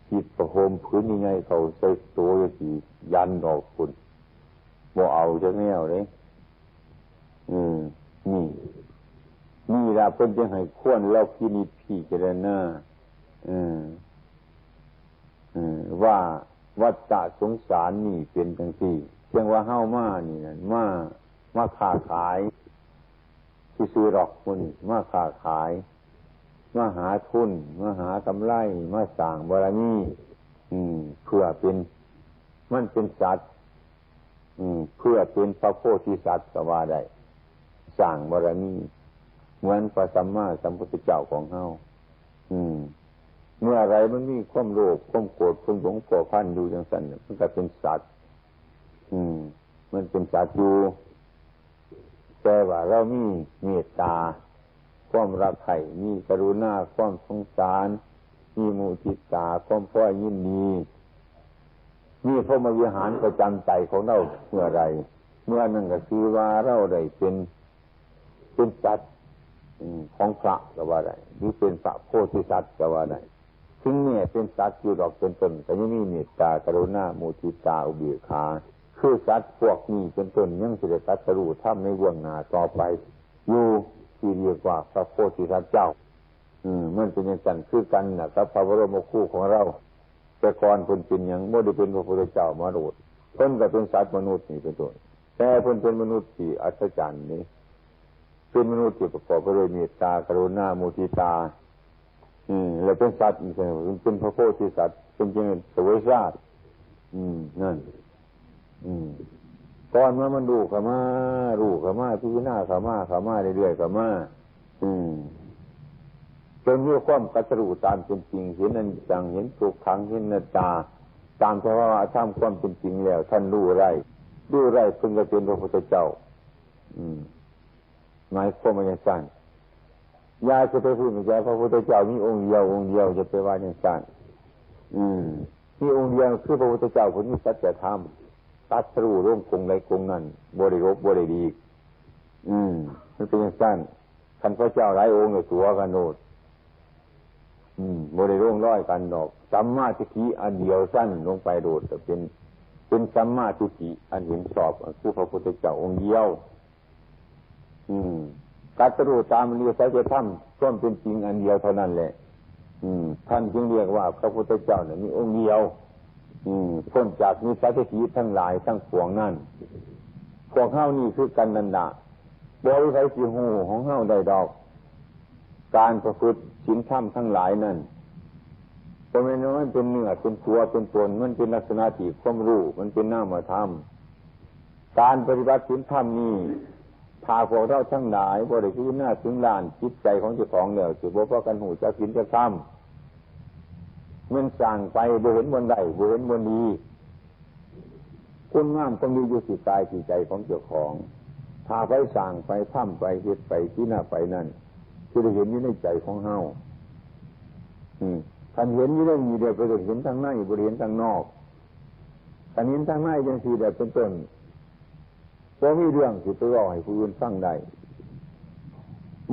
คิดผ้าห่มผืนใหญ่ๆ เข้าใส่โตจั่งซี้ ยันออกพุ้น บ่เอาจักแนวเด้ อืม นี่ นี่ล่ะเพิ่นจึงให้ควรลองพินิจพิจารณา เออ เออ ว่าวัฏฏะสงสารนี่เป็นจั่งซี้ เพียงว่าเฮามานี่นั่น มา มาค้าขายซื่อๆ ดอก มื้อนี้มาค้าขาย มาหาทุน มาหากำไร มาสร้างบารมี อืม เพื่อเป็น มันเป็นสัตว์ อืม เพื่อเป็นพระโพธิสัตว์ก็ว่าได้ สร้างบารมี เหมือนพระสัมมาสัมพุทธเจ้าของเฮา อืม เมื่อไรมันมีความโลภ ความโกรธ ความหลงพัวพันอยู่จังซั่นน่ะ มันก็เป็นสัตว์ อืม มันเป็นสัตว์อยู่ แต่ว่าเรามีเมตตา ความรักใคร่ มีกรุณา ความสงสาร มีมุทิตา ความพอยินดี มีพรหมวิหารประจำใจของเราเมื่อใด เมื่อนั้นก็คือว่าเราได้เป็น เป็นสัตว์ อืม ของพระก็ว่าได้ หรือเป็นพระโพธิสัตว์ก็ว่าได้ ถึงแม้เป็นสัตว์อยู่ดอกเป็นต้น ก็ยังมีเมตตา กรุณา มุทิตา อุเบกขา คือสัตว์พวกนี้เป็นต้นยังสิได้ตรัสรู้ธรรมในเบื้องหน้าต่อไป อยู่ที่เรียกว่าพระโพธิสัตว์เจ้า อืม มันเป็นอย่างนั้นคือกันนะกับพระบรมครูของเรา แต่ก่อนเพิ่นเป็นหยัง บ่ได้เป็นพระพุทธเจ้ามาโลด เพิ่นก็เป็นสัตว์มนุษย์นี่เป็นต้น แต่เพิ่นเป็นมนุษย์ที่อัศจรรย์นี่ เป็นมนุษย์ที่ประกอบไปด้วยเมตตา กรุณา มุทิตา อืม และเป็นสัตว์ เป็นพระโพธิสัตว์ เป็นจังเสวยชาติ อืม นั่น อืม ก่อนมามันรู้เข้ามา รู้เข้ามา พิจารณาเข้ามา เข้ามาเรื่อยๆเข้ามา อืม จนมีความตรัสรู้ตามเป็นจริง เห็นอนิจจัง เห็นทุกขัง เห็นอนัตตา ตามสภาวะธรรมความเป็นจริงแล้ว ท่านรู้ได้ รู้ได้เพิ่นก็เป็นพระพุทธเจ้า อืม หมายความว่าจังซั่น อย่าจะไปพูดว่าพระพุทธเจ้ามีองค์เดียว องค์เดียว จะไปว่าจังซั่น อืม มีองค์เดียวคือพระพุทธเจ้าผู้มีสัจธรรม ตรัสรู้ลงกงใดกงนั้น บ่ได้ลบบ่ได้หลีก อืม มันเป็นจังซั่น คันพระเจ้าหลายองค์เนี่ยตัวกันโนด อืม บ่ได้ร่วงร้อยกันดอก สัมมาทิฏฐิอันเดียวสั้นลงไปโดด ก็เป็น เป็นสัมมาทิฏฐิอันเห็นชอบ อันคือพระพุทธเจ้าองค์เดียว อืม ตรัสรู้ตามอริยสัจธรรม ความเป็นจริงอันเดียวเท่านั้นแหละ อืม ท่านจึงเรียกว่าพระพุทธเจ้าเนี่ยมีองค์เดียว อืม พ้นจากมิจฉาทิฏฐิทั้งหลายทั้งปวงนั่น พวกเฮานี่คือกันนั่นละ บ่มีใครสิฮู้ของเฮาได้ดอก การประพฤติศีลธรรมทั้งหลายนั่น บ่แม่นว่ามันเป็นเนื้อเป็นตัวเป็นตน มันเป็นลักษณะที่ความรู้ มันเป็นนามธรรม การปฏิบัติศีลธรรมนี่ ถ้าพวกเราทั้งหลายบ่ได้พิจารณาถึงด้านจิตใจของเจ้าของแล้ว สิบ่พากันฮู้จักศีลจักธรรม แม่นสร้างไปบ่เห็นบ่อนใด บ่เห็นบ่อนดี คุณงามความดีอยู่ที่กายที่ใจของเจ้าของ ถ้าไปสร้างไปทำไปเฮ็ดไปพิจารณาไปนั่น สิได้เห็นอยู่ในใจของเฮา อืม คันเห็นอยู่ในนี้แล้ว ไปเห็นทางใน บ่ได้เห็นทางนอก คันเห็นทางในจังซี่แล้วเป็นต้น บ่มีเรื่องสิไปเว้าให้ผู้อื่นฟังได้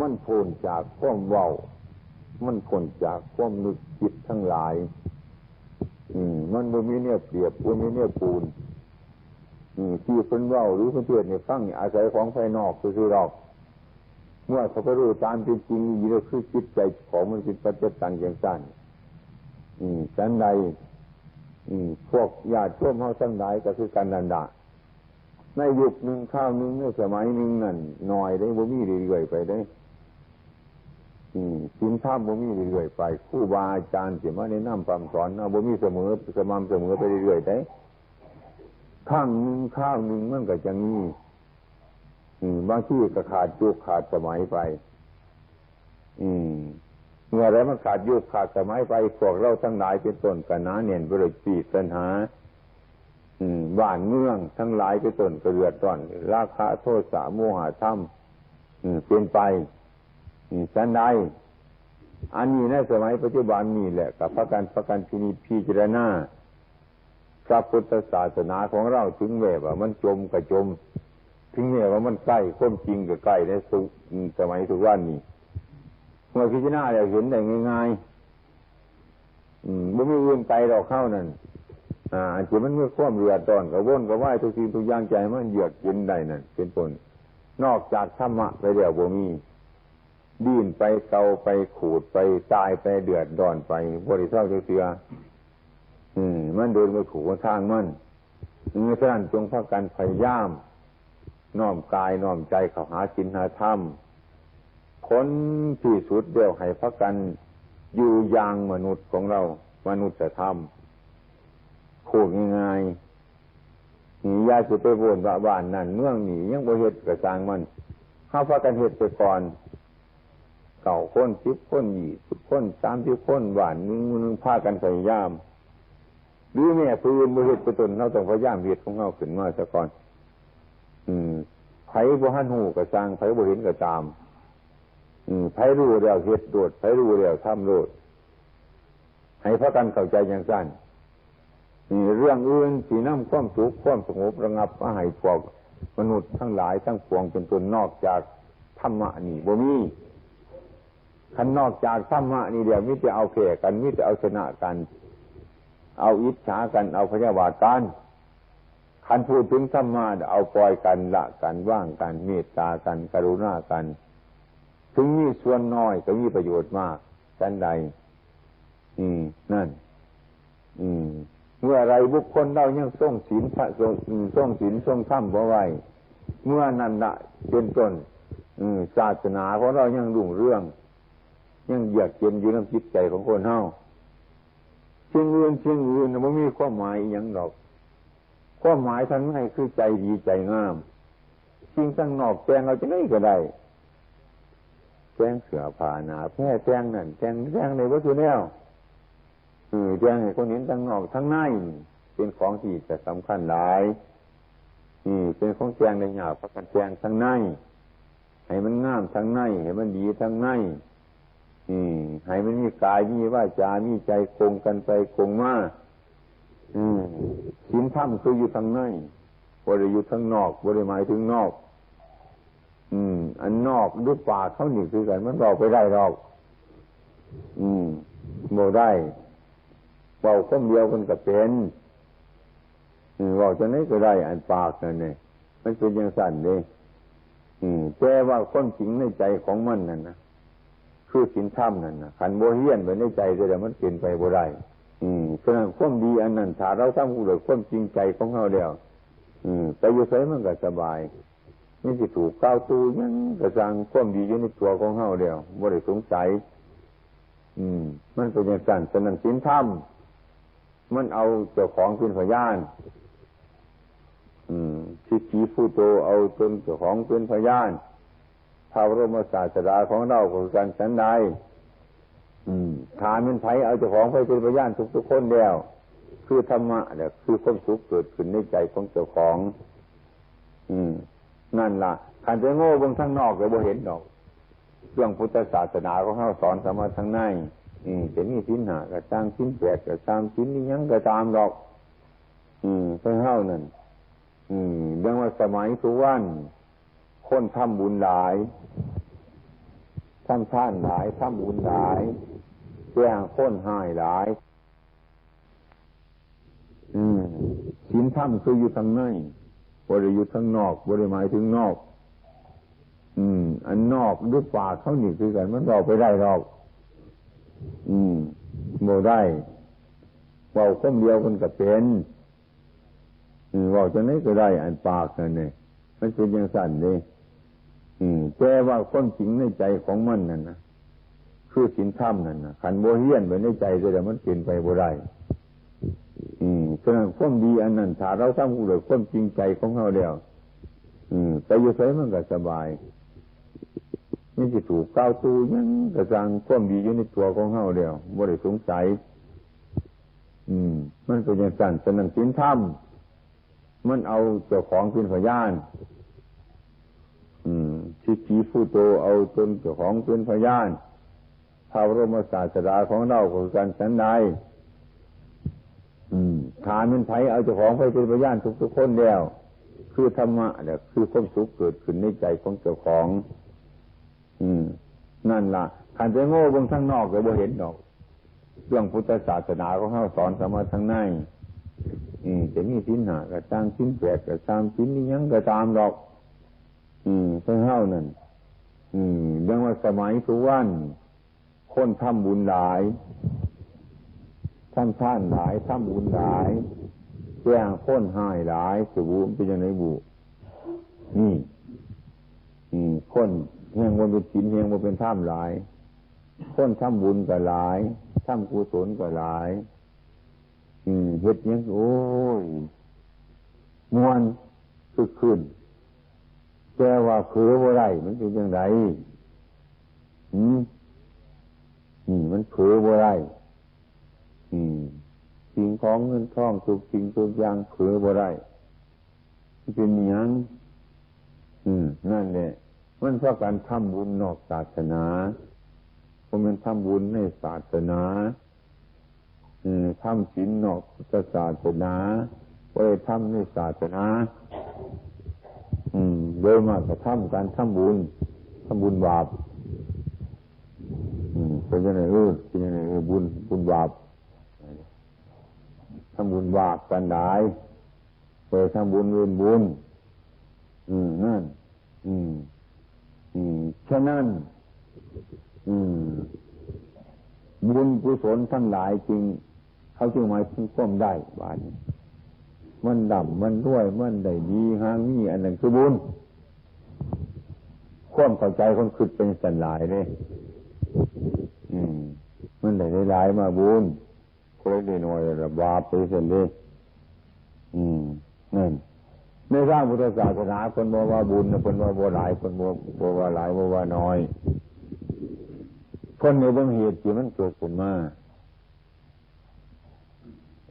มันพ้นจากความเว้า มันพ้นจากความนึกคิดทั้งหลาย อืม มันบ่มีแนวเปรียบ บ่มีแนวปูน อืม ที่เพิ่นเว้าหรือเพิ่นเทศน์ให้ฟังนี่อาศัยของภายนอกซื่อๆดอก เมื่อเขาไปรู้ตามเป็นจริงอีหลีแล้ว คือจิตใจของมันเป็นปัจจตังจังซั่น อืม ฉันใด อืม พวกญาติโยมเฮาทั้งหลายก็คือกันนั่นล่ะ ในยุคหนึ่งคราวหนึ่ง ในสมัยหนึ่งนั่น น้อยเด้ บ่มีเรื่อยๆไปเด้ อืม ศีลธรรมบ่มีเรื่อยๆไป ครูบาอาจารย์สิมาแนะนำพร่ำสอนเฮาบ่มีเสมอ สม่ำเสมอไปเรื่อยๆเด้ ครั้งหนึ่งคราวหนึ่งมันก็จะมี อืม บางทีก็ขาดยุคขาดสมัยไป อืม เมื่อใดมันขาดยุคขาดสมัยไป พวกเราทั้งหลายเป็นต้นก็หนาแน่นไปด้วยกิเลสตัณหา อืม บ้านเมืองทั้งหลายเป็นต้นก็เดือดร้อน ราคะ โทสะ โมหะธรรม อืม เป็นไป อืม ฉันใด อันนี้ในสมัยปัจจุบันนี่แหละ ก็พากัน พากันพินิจพิจารณา พระพุทธศาสนาของเรา ถึงแม้ว่ามันจมก็จม ถึงแม้ว่ามันใกล้ ความจริงก็ใกล้ในสุ อืม สมัยทุกวันนี้ เมื่อพิจารณาแล้วเห็นได้ง่ายๆ อืม บ่มีอื่นไกลดอกเฮานั่น อ่า อันที่มันมีความเดือดร้อน กระวนกระวายทุกสิ่งทุกอย่าง ใจมันเยือกเย็นได้นั่น เป็นต้น นอกจากธรรมะไปแล้วบ่มี ดิ้นไป เกาไป ขูดไป ตายไป เดือดร้อนไป บ่ได้เซาจักเทื่อ อืม มันเดินไปถูกทางมัน อืม ฉะนั้นจงพากันพยายาม น้อมกายน้อมใจเข้าหาศีลหาธรรม คนที่สุดแล้วให้พากันอยู่อย่างมนุษย์ของเรา มนุษยธรรม พูดง่ายๆ นี่อย่าสิไปโว้นว่าบ้านนั่นเมืองนี่ยังบ่เฮ็ดก็ซ่างมัน เฮาพากันเฮ็ดไปก่อน เก้าคน สิบคน ยี่สิบคน สามสิบคน บ้านหนึ่งหมู่หนึ่ง พากันพยายาม หรือแม้ผู้อื่นบ่เฮ็ดเป็นต้น เราต้องพยายามเฮ็ดของเราขึ้นมาซะก่อน อืม ไผบ่ทันฮู้ก็ซ่าง ไผบ่เห็นก็ตาม อืม ไผรู้แล้วเฮ็ดโลด ไผรู้แล้วทำโลด ให้พากันเข้าใจจั่งซั้น นี่เรื่องอื่นสินำความสุขความสงบระงับมาให้พวกมนุษย์ทั้งหลายทั้งปวงเป็นต้น นอกจากธรรมะนี่บ่มี คันนอกจากธรรมะนี่แล้ว มีแต่เอาแพ้กัน มีแต่เอาชนะกัน เอาอิจฉากัน เอาพยาบาทกัน คันพูดถึงธรรมะ เอาปล่อยกัน ละกัน วางกัน เมตตากัน กรุณากัน ถึงมีส่วนน้อยก็มีประโยชน์มาก ฉันใด อืม นั่น อืม เมื่อไรบุคคลเรายังทรงศีล พระทรง อืม ทรงศีลทรงธรรมบ่ไว้ เมื่อนั้นละเป็นต้น อืม ศาสนาของเรายังรุ่งเรือง ยังเยือกเย็นอยู่ในจิตใจของคนเฮา สิ่งอื่น สิ่งอื่นน่ะบ่มีความหมายอิหยังดอก ความหมายทางในคือใจดีใจงาม สิ่งทางนอกแต่งเอาจั่งใดก็ได้ แต่งเสื้อผ้าหน้าแพร แต่งนั่นแต่ง แต่งได้เบิดซุแนว เออ แต่งให้คนเห็นทางนอกทางใน เป็นของที่จะสำคัญหลาย นี่เป็นของแต่งได้ยาก พากันแต่งทางใน ให้มันงามทางใน ให้มันดีทางใน อืม ให้มันมีกาย มีวาจา มีใจ โกงกันไป โกงมา อืม ศีลธรรมคืออยู่ทางใน บ่ได้อยู่ทางนอก บ่ได้หมายถึงนอก อืม อันนอกหรือปากเขานี่คือกัน มันเว้าไปได้ดอก อืม บ่ได้ เว้าคำเดียวมันก็เป็น อืม เว้าจั่งใดก็ได้ อันปากนั่นนี่ มันเป็นจั่งซั้นเด้ อืม แต่ว่าความจริงในใจของมันนั่นนะ คือศีลธรรมนั่นนะ คันบ่เฮียนไว้ในใจเสียแล้ว มันเป็นไปบ่ได้ อืม ฉะนั้นความดีอันนั้น ถ้าเราทำด้วยความจริงใจของเราแล้ว อืม ไปอยู่ไสมันก็สบาย มันสิถูกกล่าวตู่หยังก็ซ่าง ความดีอยู่ในตัวของเราแล้ว บ่ได้สงสัย อืม มันเป็นจั่งซั้น ฉะนั้นศีลธรรม มันเอาเจ้าของเป็นพยาน อืม ทิฏฐิภูโต เอาตนเจ้าของเป็นพยาน พระบรมศาสดาของเราก็คือกันฉันใด อืม ถ้าแม่นไผเอาเจ้าของไปเป็นพยานทุกๆคนแล้ว คือธรรมะแหละ คือความสุขเกิดขึ้นในใจของเจ้าของ อืม นั่นล่ะ คันไปโง่เบิ่งทางนอกก็บ่เห็นดอก เรื่องพุทธศาสนาของเราสอนกันมาทางใน อืม จะมีศีลห้าก็ตาม ศีลแปดก็ตาม ศีลอิหยังก็ตามดอก อืม ของเรานั่น อืม เรื่องว่าสมัยทุกวัน คนทำบุญหลาย ทำทานหลาย ทำบุญหลาย แต่คนฮ้ายหลาย อืม ศีลธรรมคืออยู่ทางใน บ่ได้อยู่ทางนอก บ่ได้หมายถึงนอก อืม อันนอกหรือปากเขานี่คือกัน มันเว้าไปได้ดอก อืม บ่ได้ เว้าคำเดียวมันก็เป็น อืม เว้าจั่งใดก็ได้ อันปากนั่นนี่ มันเป็นจั่งซั้นเด้ อืม แต่ว่าความจริงในใจของมันนั่นนะ คือศีลธรรมนั่นนะ คันบ่เฮียนไว้ในใจเสียแล้ว มันเป็นไปบ่ได้ อืม ฉะนั้นความดีอันนั้น ถ้าเราทำด้วยความจริงใจของเราแล้ว อืม ไปอยู่ไสมันก็สบาย มันสิถูกกล่าวตู่หยังก็ซ่าง ความดีอยู่ในตัวของเราแล้ว บ่ได้สงสัย อืม มันเป็นจั่งซั้น ฉะนั้นศีลธรรม มันเอาเจ้าของเป็นพยาน อืม ทิฏฐิภูโต เอาตนเจ้าของเป็นพยาน พระบรมศาสดาของเราก็คือกันฉันใด อืม ถ้าแม่นไผเอาเจ้าของไปเป็นพยานทุกๆคนแล้ว คือธรรมะแหละ คือความสุขเกิดขึ้นในใจของเจ้าของ อืม นั่นล่ะ คันไปโง่เบิ่งทางนอกก็บ่เห็นดอก เรื่องพุทธศาสนาของเราสอนกันมาทางใน อืม จะมีศีลห้าก็ตาม ศีลแปดก็ตาม ศีลอิหยังก็ตามดอก อืม ของเรานั่น อืม เรื่องว่าสมัยทุกวัน คนทำบุญหลาย ทำทานหลาย ทำบุญหลาย แต่คนฮ้ายหลาย สิบุ มันเป็นจั่งใดบุ นี่ อืม คน แฮงบ่เป็นศีล แฮงบ่เป็นธรรมหลาย คนทำบุญก็หลาย ทำกุศลก็หลาย อืม เฮ็ดหยัง โอ้ย ม่วน คึกคื้น แต่ว่าเผลอบ่ได้ มันเป็นจั่งใด หืม นี่มันเผลอบ่ได้ อืม สิ่งของเงินทองทุกสิ่งทุกอย่างเผลอบ่ได้ มันเป็นอิหยัง อืม นั่นแหละ มันพากันทำบุญนอกศาสนา บ่แม่นทำบุญในศาสนา อืม ทำศีลนอกพุทธศาสนา บ่ได้ทำในศาสนา อืม โดยมากก็ทำการทำบุญ ทำบุญบาป อืม เป็นจั่งใด เออ เป็นจั่งใด เออ บุญ บุญบาป ทำบุญบาปกันหลาย ไปทำบุญอื่นบุญ อืม นั่น อืม อืม ฉะนั้น อืม บุญกุศลทั้งหลายจึง เขาจึงหมายถึงความได้ บาดนี้ มันร่ำ มันรวย มันได้ดี หางมี อันนั้นคือบุญ ความเข้าใจคนคิดเป็นสันหลายเด้ อืม มันได้หลายๆมาบุญ คนละน้อยๆละบาปไปซั่นเด้ อืม นั่น ในทางพุทธศาสนาเพิ่นบ่ว่าบุญนะ เพิ่นว่าบ่หลาย เพิ่นบ่ บ่ว่าหลาย บ่ว่าน้อย เพิ่นให้เบิ่งเหตุที่มันเกิดขึ้นมา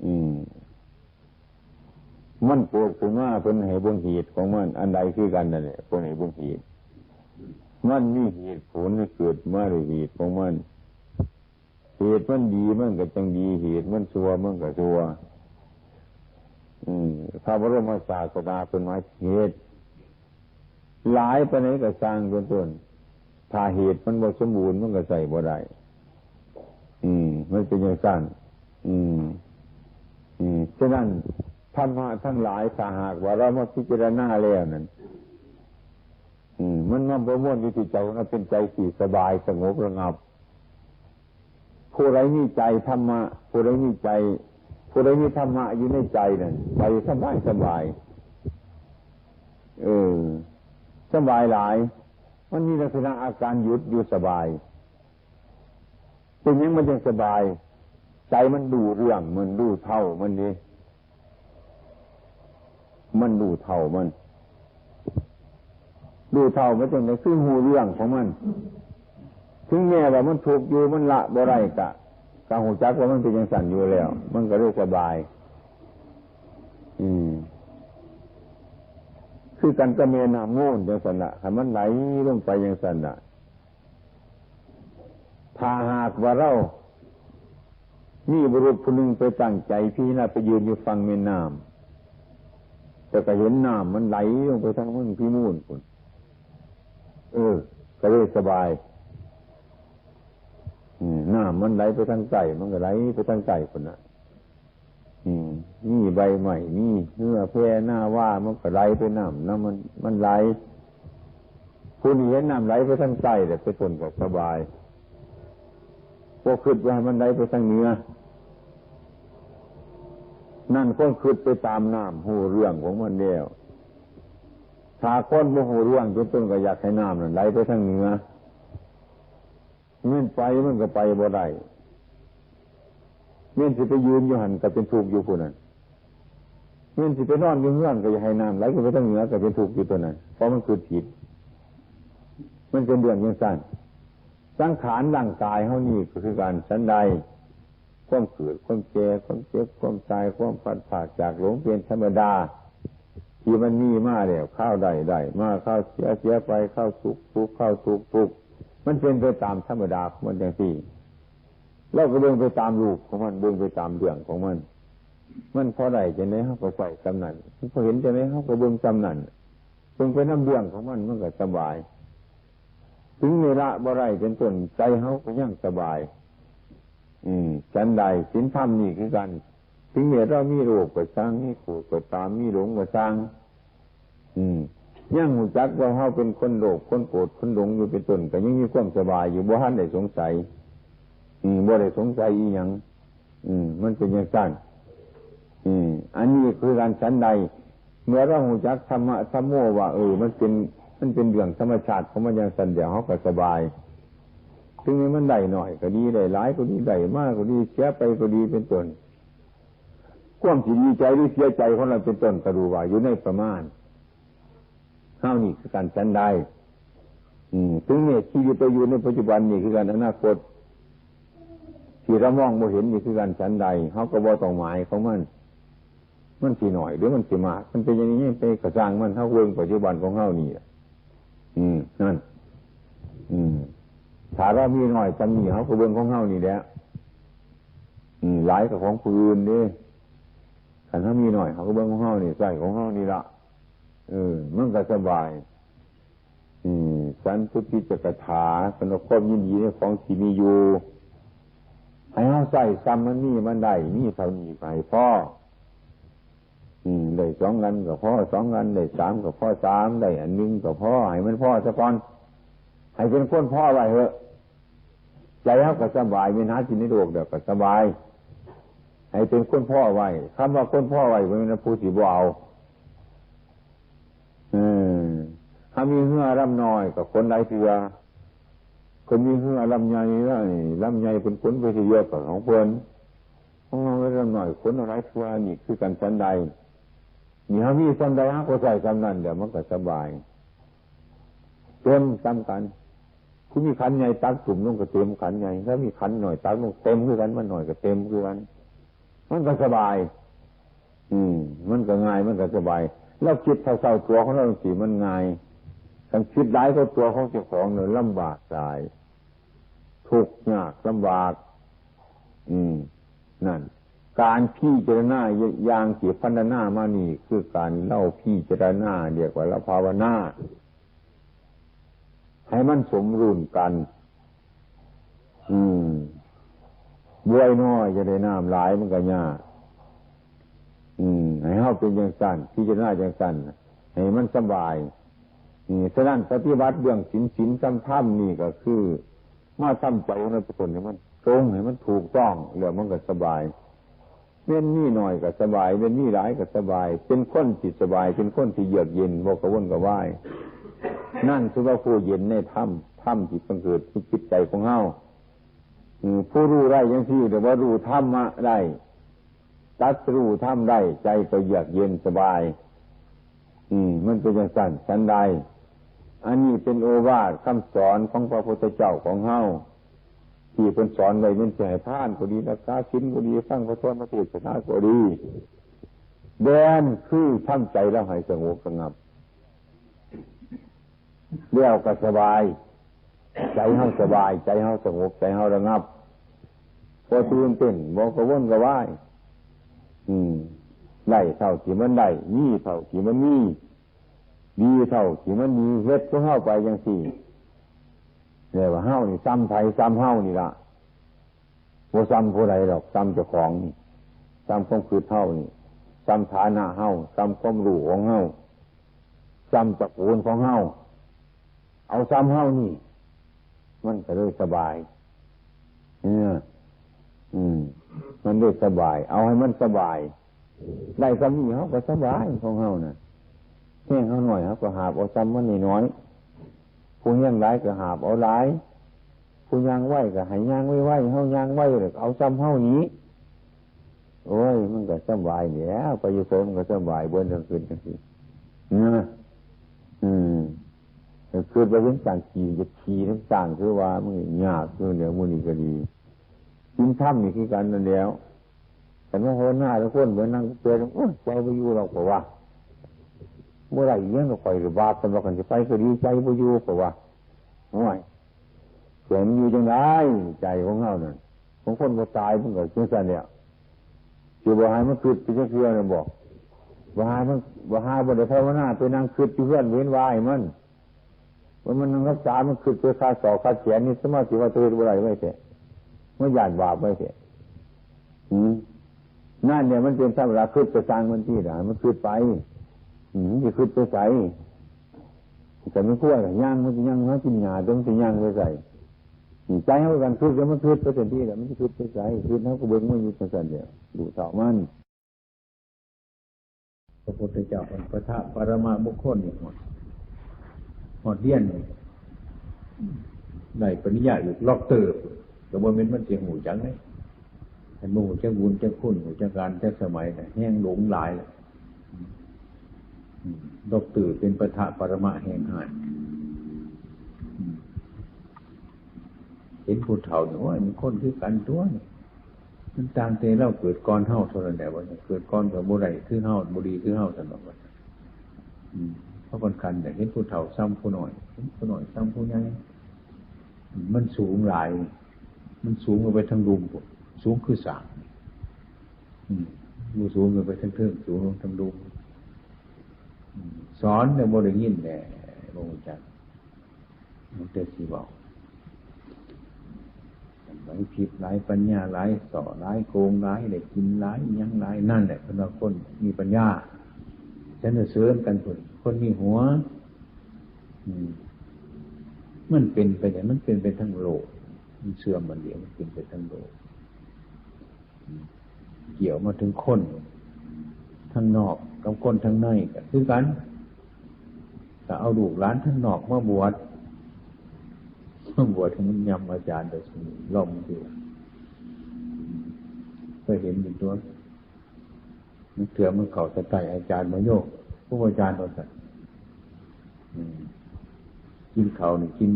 อืม มันเกิดขึ้นมา เพิ่นให้เบิ่งเหตุของมัน อันใดคือกันนั่นแหละ เพิ่นให้เบิ่งเหตุ มันมีเหตุผลให้เกิดมาด้วยเหตุของมัน เหตุมันดีมันก็จั่งดี เหตุมันชั่วมันก็ชั่ว อืม พระบรมศาสดาเพิ่นหมายเหตุ หลายปานใดก็ซ่างเป็นต้น ถ้าเหตุมันบ่สมบูรณ์มันก็ใช้บ่ได้ อืม มันเป็นจั่งซั่น อืม อืม ฉะนั้นธรรมะทั้งหลายถ้าหากว่าเรามาพิจารณาแล้วนั่น อืม มันมาประมวลอยู่ที่ใจของเรา เป็นใจที่สบายสงบระงับ ผู้ใดมีใจธรรมะ ผู้ใดมีใจ ผู้ใดมีธรรมะอยู่ในใจนั่น ใจสบายสบาย เออ สบายหลาย มันมีลักษณะอาการหยุดอยู่สบาย เป็นหยังมันจั่งสบาย ใจมันรู้เรื่อง มันรู้เท่ามันนี่ มันรู้เท่ามัน รู้เท่ามันจั่งใด คือฮู้เรื่องของมัน ถึงแม้ว่ามันทุกข์อยู่ มันละบ่ได้กะ กะฮู้จักว่ามันเป็นจั่งซั่นอยู่แล้ว มันก็เลยสบาย อืม คือกันกับแม่น้ำมูลจั่งซั่นล่ะ คันมันไหลลงไปจั่งซั่นล่ะ ถ้าหากว่าเรา มีบุรุษผู้หนึ่งไปตั้งใจพิจารณา ไปยืนอยู่ฝั่งแม่น้ำ แต่ก็เห็นน้ำมันไหลลงไปทางเมืองพิมูลพุ้น เออ ก็เลยสบาย อืม น้ำมันไหลไปทางใต้ มันก็ไหลไปทางใต้พุ้นน่ะ อืม มีใบไม้ มีเฮือแพนาวา มันก็ไหลไปน้ำ น้ำมัน มันไหล ผู้นี้เห็นน้ำไหลไปทางใต้ แต่ไปต้นก็สบาย บ่คิดว่าให้มันไหลไปทางเหนือ นั่นคนคิดไปตามน้ำ ฮู้เรื่องของมันแล้ว ถ้าคนบ่ฮู้เรื่อง เป็นต้นก็อยากให้น้ำนั่นไหลไปทางเหนือ แม่นไปมันก็ไปบ่ได้ แม่นสิไปยืนอยู่หั่นก็เป็นทุกข์อยู่ผู้นั้น แม่นสิไปนอนอยู่เฮือนก็อยากให้น้ำไหลขึ้นไปทางเหนือก็เป็นทุกข์อยู่ตัวนั้น เพราะมันคิดผิด มันเป็นเรื่องจั่งซั่น สังขารร่างกายเฮานี่ก็คือกัน ฉันใด ความเกิด ความแก่ ความเจ็บ ความตาย ความพลัดพรากจากหลงเป็นธรรมดา ที่มันมีมาแล้ว คราวใดได้มา คราวเสีย เสียไป คราวสุข สุข คราวทุกข์ ทุกข์ มันเป็นไปตามธรรมดาของมันจั่งซี้ เราก็เบิ่งไปตามรูปของมัน เบิ่งไปตามเรื่องของมัน มันพอได้จั่งใดเฮาก็ใส่ส่ำนั้น มันพอเห็นจั่งใดเฮาก็เบิ่งส่ำนั้น เบิ่งไปนำเรื่องของมัน มันก็สบาย ถึงเวลาบ่ได้เป็นต้น ใจเฮาก็ยังสบาย อืม ฉันใด ศีลธรรมนี่คือกัน ถึงแม้เรามีโลภก็ซ่าง มีโกรธก็ตาม มีหลงก็ซ่าง อืม ยังรู้จักว่าเฮาเป็นคนโลภ คนโกรธ คนหลงอยู่เป็นต้น ก็ยังมีความสบายอยู่ บ่ทันได้สงสัย อืม บ่ได้สงสัยอีหยัง อืม มันเป็นจั่งซั่น อืม อันนี้คือกัน ฉันใด เมื่อเรารู้จักธรรมะ ธัมโม ว่า เออ มันเป็น มันเป็นเรื่องธรรมชาติของมันอย่างซั่น เดี๋ยวเฮาก็สบาย ถึงแม้มันได้น้อยก็ดี ได้หลายก็ดี ได้มาก็ดี เสียไปก็ดี เป็นต้น ความสิดีใจหรือเสียใจของเราเป็นต้น ก็รู้ว่าอยู่ในประมาณ เฮานี่คือกันฉันใด อืม ถึงแม้ชีวิตเราอยู่ในปัจจุบันนี่คือกัน อนาคต ที่เรามองบ่เห็นนี่คือกันฉันใด เฮาก็บ่ต้องหมายของมัน มันสิน้อยหรือมันสิมาก มันเป็นอย่างนี้ไปกระซ่างมัน เฮาเบิ่งปัจจุบันของเฮานี่ล่ะ อืม นั่น อืม ถ้าเรามีน้อยส่ำนี้ เฮาก็เบิ่งของเฮานี่แหละ อืม หลายก็ของผู้อื่นเด้ คันเฮามีน้อย เฮาก็เบิ่งของเฮานี่ ใช้ของเฮานี่ล่ะ เออ มันก็สบาย อืม สันตุติจกถา สำหรับความยินดีในของที่มีอยู่ ให้เฮาใช้ส่ำมันมีมันได้ มีเท่านี้ก็ให้พอ อืม ได้สองอันก็พอสองอัน ได้สามก็พอสาม ได้อันหนึ่งก็พอ ให้มันพอซะก่อน ให้เป็นคนพอไว้เถอะ ใจเฮาก็สบาย แม่นหากินในโลกเดียวก็สบาย ให้เป็นคนพอไว้ คำว่าคนพอไว้ บ่แม่นผู้สิบ่เอา เออ ถ้ามีเฮือลำน้อยก็ขนหลายเทื่อ คนมีเฮือลำใหญ่ ลำใหญ่เพิ่นขนไปเทื่อเดียวก็ของเพิ่น ของเฮาลำน้อยขนเอาหลายเทื่อ นี่คือกันฉันใด นี่เฮามีส่ำใด เฮาก็ใช้ส่ำนั้น เดี๋ยวมันก็สบาย เต็มส่ำกัน ผู้มีขันใหญ่ตักจุ่มลงก็เต็มขันใหญ่ ถ้ามีขันน้อยตักลงเต็มคือกัน มันน้อยก็เต็มคือกัน มันก็สบาย อืม มันก็ง่าย มันก็สบาย เราคิดเท่าๆตัวของเราสิ มันง่าย คันคิดหลายกว่าตัวของเจ้าของเนี่ยลำบากหลาย ทุกข์ยากลำบาก อืม นั่น การพิจารณาอย่างที่พรรณนามานี่ คือการเล่าพิจารณา เรียกว่าเล่าภาวนา ให้มันสมดุลกัน อืม บวยน้อยจะได้น้ำหลายมันก็ยาก อืม ให้เฮาเป็นจั่งซั่น พิจารณาจั่งซั่น ให้มันสบาย อืม ฉะนั้นปฏิบัติเรื่องศีล ศีลธรรม ธรรมนี่ก็คือ มาทำใจของเราทุกคนให้มันตรง ให้มันถูกต้อง แล้วมันก็สบาย แม่นมีน้อยก็สบาย แม่นมีหลายก็สบาย เป็นคนที่สบาย เป็นคนที่เยือกเย็น บ่กระวนกระวาย นั่นคือว่าผู้เย็นในธรรม ธรรมที่บังเกิดในจิตใจของเฮา อืม ผู้รู้ได้จั่งซี้ เรียกว่ารู้ธรรมะได้ ตรัสรู้ธรรมได้ ใจก็เยือกเย็นสบาย อืม มันเป็นจั่งซั่น ฉันใด อันนี้เป็นโอวาทคำสอนของพระพุทธเจ้าของเฮา ที่เพิ่นสอนไว้ แม่นสิให้ทานก็ดี รักษาศีลก็ดี ฟังพระธรรมเทศนาก็ดี แดนคือทำใจเราให้สงบสงับ แล้วก็สบาย ใจเฮาสบาย ใจเฮาสงบ ใจเฮาระงับ บ่ตื่นเต้น บ่กระวนกระวาย อืม ได้เท่าที่มันได้ มีเท่าที่มันมี ดีเท่าที่มันดี เฮ็ดของเฮาไปจั่งซี้ เรียกว่าเฮานี่ส่ำไผส่ำเฮานี่ล่ะ บ่ส่ำผู้ใดดอก ส่ำเจ้าของนี่ ส่ำความคิดเฮานี่ ส่ำฐานะเฮา ส่ำความรู้ของเฮา ส่ำตระกูลของเฮา เอาส่ำเฮานี่ มันก็เลยสบาย เออ อืม มันเลยสบาย เอาให้มันสบาย ได้ส่ำนี้เฮาก็สบายของเฮาน่ะ แฮงเฮาน้อยเฮาก็หาบเอาส่ำมันน้อยๆ ผู้แฮงหลายก็หาบเอาหลาย ผู้ย่างไวก็ให้ย่างไวๆ เฮาย่างไวแล้วก็เอาส่ำเฮานี้ โอ้ย มันก็สบายแหล้ว ไปอยู่ไสมันก็สบาย บ่ต้องคิดจั่งซี้ นะ อืม คิดว่าเป็นการขี่ จะขี่นำสร้าง คือว่ามันยากอยู่แล้ว มื้อนี้ก็ดี ศีลธรรมนี่คือกันนั่นแหล้ว คันว่าภาวนาทุกคน บ่นั่งเปรย์ โอ้ย ใจบ่อยู่ดอก เพราะว่า บ่ได้อิหยังดอก ข้อยบาป คันว่าคันสิไปก็ดี ใจบ่อยู่ เพราะว่า โอ้ย ใจมันอยู่จั่งใด ใจของเฮานั่น ของคนบ่ตายมันก็จั่งซั่นแหละ สิบ่ให้มันคิดไปจักเทื่อน่ะบ่ บ่ให้มัน บ่หาบ่ได้ภาวนา ไปนั่งคิดอยู่เฮือน เว้นว่าให้มัน ว่ามันนั่งรักษา มันคิดไปคาศอกคาแขนนี่ สมาธิว่าตัวเฮ็ดบ่ได้ไว้แท้ มันย้านบาปไว้แท้ อืม นั่นเนี่ยมันเป็นธรรมดา คิดไปสร้างมันที่ละ มันคิดไป อืม มันสิคิดไปไส แต่มันควรย่าง มันสิย่าง มันกินหญ้า แต่มันสิย่างไปไส ใจเฮากันคิด แล้วมันคิดไปซั่นที่ละ มันสิคิดไปไส คิดเฮาก็เบิ่งมันอยู่จั่งซั่นเดียว รู้เท่ามัน พระพุทธเจ้าเป็นพระทะปรมาบุคคลนี่หมด ฮอดเรียนได้ปริญญาเอกด็อกเตอร์ ก็บ่แม่นมันสิฮู้จักเด้ คันบ่ฮู้จักบุญจักคุณ ฮู้จักกาลจักสมัยน่ะ แฮ่งหลงหลายล่ะ อืม ด็อกเตอร์เป็นปะทะปรมะแฮ่งฮ้าย อืม เห็นผู้เฒ่านี่ โอ้ย มันคนคือกันตั๊วนี่ มันต่างแต่ลาวเกิดก่อนเฮาเท่านั้นแหละ ว่าซั่น เกิดก่อนก็บ่ได้คือเฮา บ่ดีคือเฮา ซั่นดอก ว่าซั่น อืม เพราะกันคันเนี่ย เห็นผู้เฒ่าส่ำผู้น้อย เห็นผู้น้อยส่ำผู้ใหญ่ มันสูงหลาย มันสูงลงไปทางลุ่มพุ้น สูงคือสร้าง อืม บ่สูงลงไปทางเทิง สูงลงทางลุ่ม อืม สอนเนี่ยบ่ได้ยินแหละ บ่รู้จัก มันแต่สิเว้า ไหวพริบหลาย ปัญญาหลาย เสาะหลาย โกงหลาย ได้กินหลาย อิหยังหลาย นั่นแหละเพิ่นว่าคนมีปัญญา สรรเสริญกันพุ้น คนมีหัว อืม มันเป็นไปอย่าง มันเป็นไปทั้งโลก มันเสื่อมอันเดียว มันเป็นไปทั้งโลก อืม เกี่ยวมาถึงคนทางนอกกับคนทางในก็คือกัน ถ้าเอาลูกหลานทางนอกมาบวช มาบวชให้มันยำอาจารย์ แต่สมมุติลองดู เคยเห็นอยู่ตั๊ว มันเถื่อมันเข้าแต่ใต้อาจารย์บ่โยม ครูอาจารย์ว่าซั่น อืม กินข้าวนี่กิน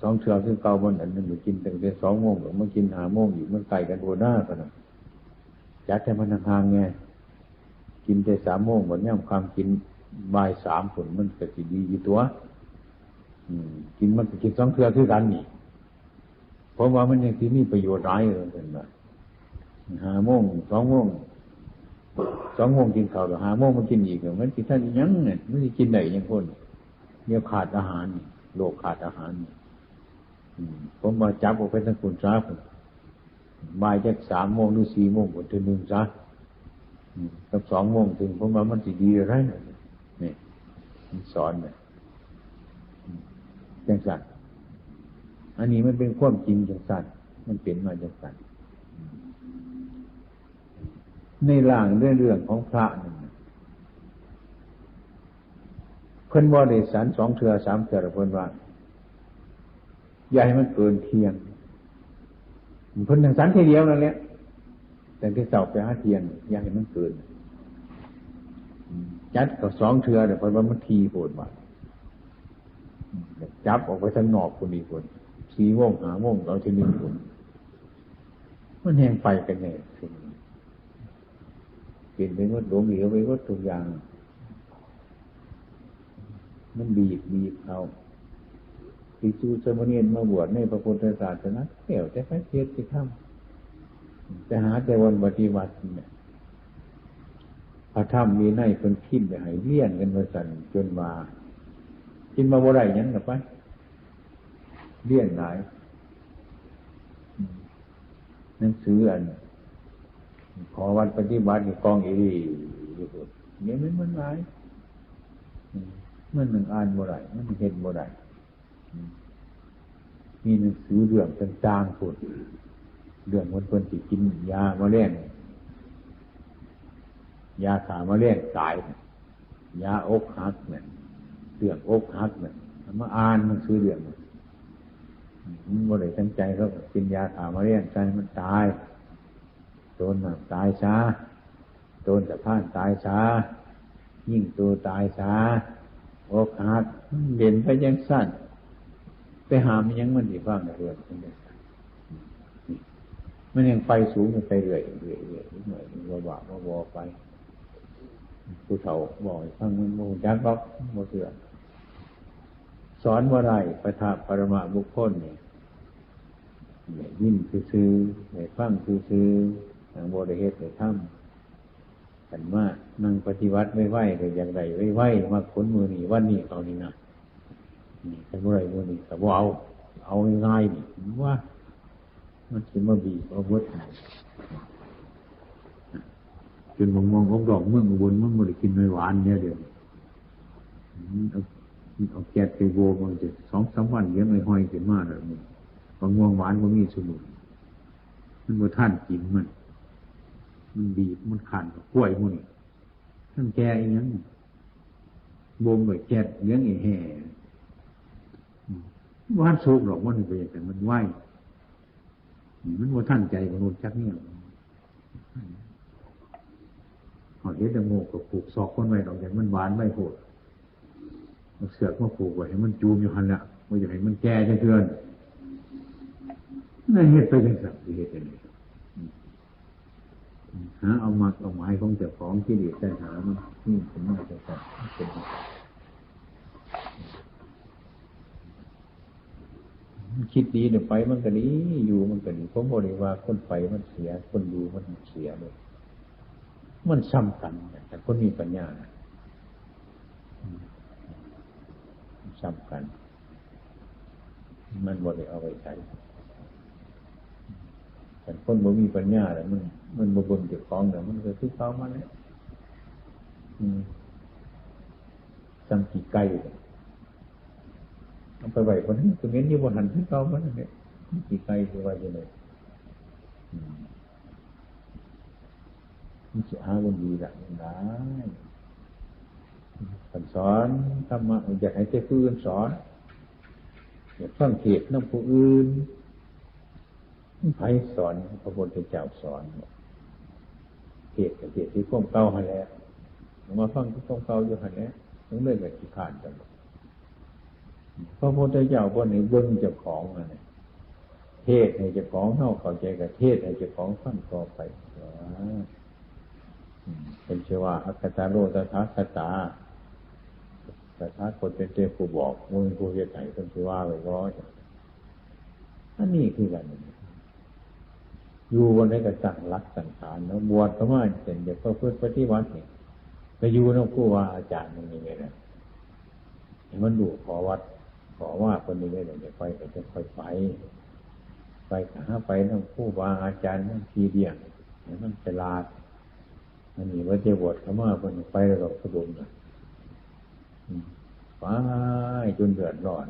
สองเทื่อคือเก่า มันอันหนึ่งก็กินตั้งแต่สองโมง ก็มากินห้าโมงอีก มันใกล้กันโพดนา พะนะ จัดให้มันห่างๆ แหน่ กินแต่สามโมง บัดยามค่ำกินบ่ายสามพุ้น มันก็สิดีอยู่ตั๊ว อืม กินมันก็กินสองเทื่อคือกันนี่ ผมว่ามันยังสิมีประโยชน์หลายเลย เพิ่นว่า ห้าโมง สองโมง สองโมงกินข้าว แล้วห้าโมงมากินอีก มันสิทันอิหยังเนี่ย มันสิกินได้อิหยังคน เดี๋ยวขาดอาหารนี่ โลกขาดอาหารนี่ อืม ผมว่าจับออกไปทางพุ้นซะพุ้น บ่ายจักสามโมงหรือสี่โมงพุ้นเทื่อหนึ่งซะ อืม กับสองโมงเทื่อ ผมว่ามันสิดีอะไร นี่ มันสอนเนี่ย อืม จังซั่น อันนี้มันเป็นความจริงจังซั่น มันเป็นมาจังซั่น อืม ในร่าง ในเรื่องของพระนั่นน่ะ เพิ่นบ่ได้ฉันสองเทื่อสามเทื่อหรอก เพิ่นว่า อย่าให้มันเกินเที่ยง เพิ่นฉันเทื่อเดียวนั่นแหละ ตั้งแต่เช้าไปหาเที่ยง อย่าให้มันเกิน จัดก็สองเทื่อ แต่เพิ่นว่ามันถี่โพดว่า จับออกไปทางนอกพุ้นอีกพุ้น สี่โมง ห้าโมง เอาเทื่อหนึ่งพุ้น มันแฮ่งไปกันแน่ เป็นไปหมด หลงเหลวไปหมดทุกอย่าง มันบีบ บีบเอา ภิกษุสามเณรมาบวชในพระพุทธศาสนา แล้วแต่ไผสิเฮ็ดสิทำ แต่หาแต่วันปฏิบัติเนี่ย พระธรรมวินัยเพิ่นพิมพ์ไปให้เรียนกันว่าซั่น จนว่า จนว่าบ่ได้หยังละไป เรียนหลาย หนังสืออัน ขอวัดปฏิบัตินี่กองอีหลีอยู่พุ้น เนี่ยมัน มันหลาย อืม มันหนึ่งอ่านบ่ได้ มันเฮ็ดบ่ได้ อืม มีหนังสือเรื่องต่างๆพุ้น เรื่องเพิ่น เพิ่นสิกินยามะเร็ง ยาฆ่ามะเร็งตาย ยาอกหักเนี่ย เรื่องอกหักเนี่ย มาอ่านหนังสือเรื่องนี้ มันบ่ได้ตั้งใจ เขาก็กินยาฆ่ามะเร็งใส่มันตาย โตนน่ะตายซะ โตนสะพานตายซะ ยิงตัวตายซะ อกหัก มันเล่นไปจังซั่น ไปห้ามมันหยัง มันสิฟังได้เรื่องจังซั่น มันยังไปสูงไปเรื่อย เรื่อย เรื่อย นิดหน่อยมันก็ว่า ว่าบ่ไป ผู้เฒ่าบอกให้ฟัง มันบ่รู้จักดอก มันบ่เชื่อ สอนบ่ได้ ปะทะปรมะบุคคลนี่ ได้ยินซื่อๆ ได้ฟังซื่อๆ ยังบ่ได้เฮ็ดได้ทำ คันมานั่งปฏิบัติไวๆ ก็อยากได้ไวๆ มรรคผลมื้อนี้วันนี้เอานี่นะ นี่ คันบ่ได้มื้อนี้ก็บ่เอา เอาง่ายๆ นี่ ว่า มันสิมาบีบเอาเบิดให้ จนบักม่วงออกดอกเมืองอุบล มันบ่ได้กินหน่วยหวานเนี่ยเดี๋ยวนี้ มันเอา มันเอาแก๊สไปโบก มันจะสองสามวัน เดี๋ยวหน่วยห้อยขึ้นมาแล้วนี่ บักม่วงหวานบ่มีซุมื้อ มันบ่ทันกินมัน มันบีบ มันคั้นกับกล้วยหมู่นี่ มันแก่อีหยัง บ่มไว้แก๊สเหลืองอีแห่ บ่ทันสุกดอก มันเป็นจั่งซั้น มันไว มันบ่ทันใจมนุษย์จักแนว เฮาเฮ็ดละโงกก็ผูกศอกคนไว้ดอก ย่านมันหวานไวโพด เอาเสือกมาผูกไว้ให้มันจูมอยู่หั่นแหละ บ่อยากให้มันแก่จักเทื่อ นั่นเฮ็ดไปจั่งซั้น สิเฮ็ดจั่งใด หาเอามักเอาหมายของเจ้าของ กิเลสตัณหามันมีขึ้นมาจั่งซั้น มันเป็นจั่งซั้น มันคิดดีเนี่ย ไปมันก็ดี อยู่มันก็ดี ผมบ่ได้ว่าคนไปมันเสีย คนอยู่มันเสียเลย มันส่ำกันนะ แต่คนมีปัญญานะ อืม มันส่ำกัน มันบ่ได้เอาไว้ใช้ แต่คนบ่มีปัญญาแล้วมัน มันบ่เบิ่งเจ้าของแล้ว มันก็คือเก่ามันแหละ อืม ส่ำขี้ไก่ เอาไปไว้บนนี้ ก็เหม็นอยู่บนหั้นคือเก่ามันนั่นแหละ มันขี้ไก่คือว่าจั่งใด อืม มันสิหาบ่ดีละ มันได้ คันสอนธรรมะ อยากให้แต่ผู้อื่นสอน อยากฟังเทศน์นำผู้อื่น ไผสอน พระพุทธเจ้าสอน เทศน์ก็เทศน์ที่ความเก่าหั่นแหละ มาฟังที่ความเก่าอยู่หั่นแหละ มันเลยก็ขี้คร้านกัน พระพุทธเจ้าเพิ่นให้เบิ่งเจ้าของนั่นน่ะ เทศน์ให้เจ้าของเฮาเข้าใจ ก็เทศน์ให้เจ้าของฟังต่อไป อืม เพิ่นสิว่า อัตตาโร ตถาคตา ตถาคตเป็นแต่ผู้บอก บ่แม่นผู้เฮ็ดให้ เพิ่นสิว่าไว้บ่ อันนี้คือกัน อยู่วันใดก็ตั้งหลักตั้งฐานเนาะ บวชเข้ามาเป็น อยากประพฤติปฏิบัตินี่ ไปอยู่นำครูบาอาจารย์นี่แหละ ให้มันรู้ข้อวัดข้อวาเพิ่นนี่แหละ อยากไปก็จั่งค่อยไป ไปก็หาไปนำครูบาอาจารย์ นำพี่เลี้ยง ให้มันฉลาด อันนี้ว่าจะบวชเข้ามา เพิ่นไปแล้วก็สะดุ้งน่ะ อืม ไปจนเดือดร้อน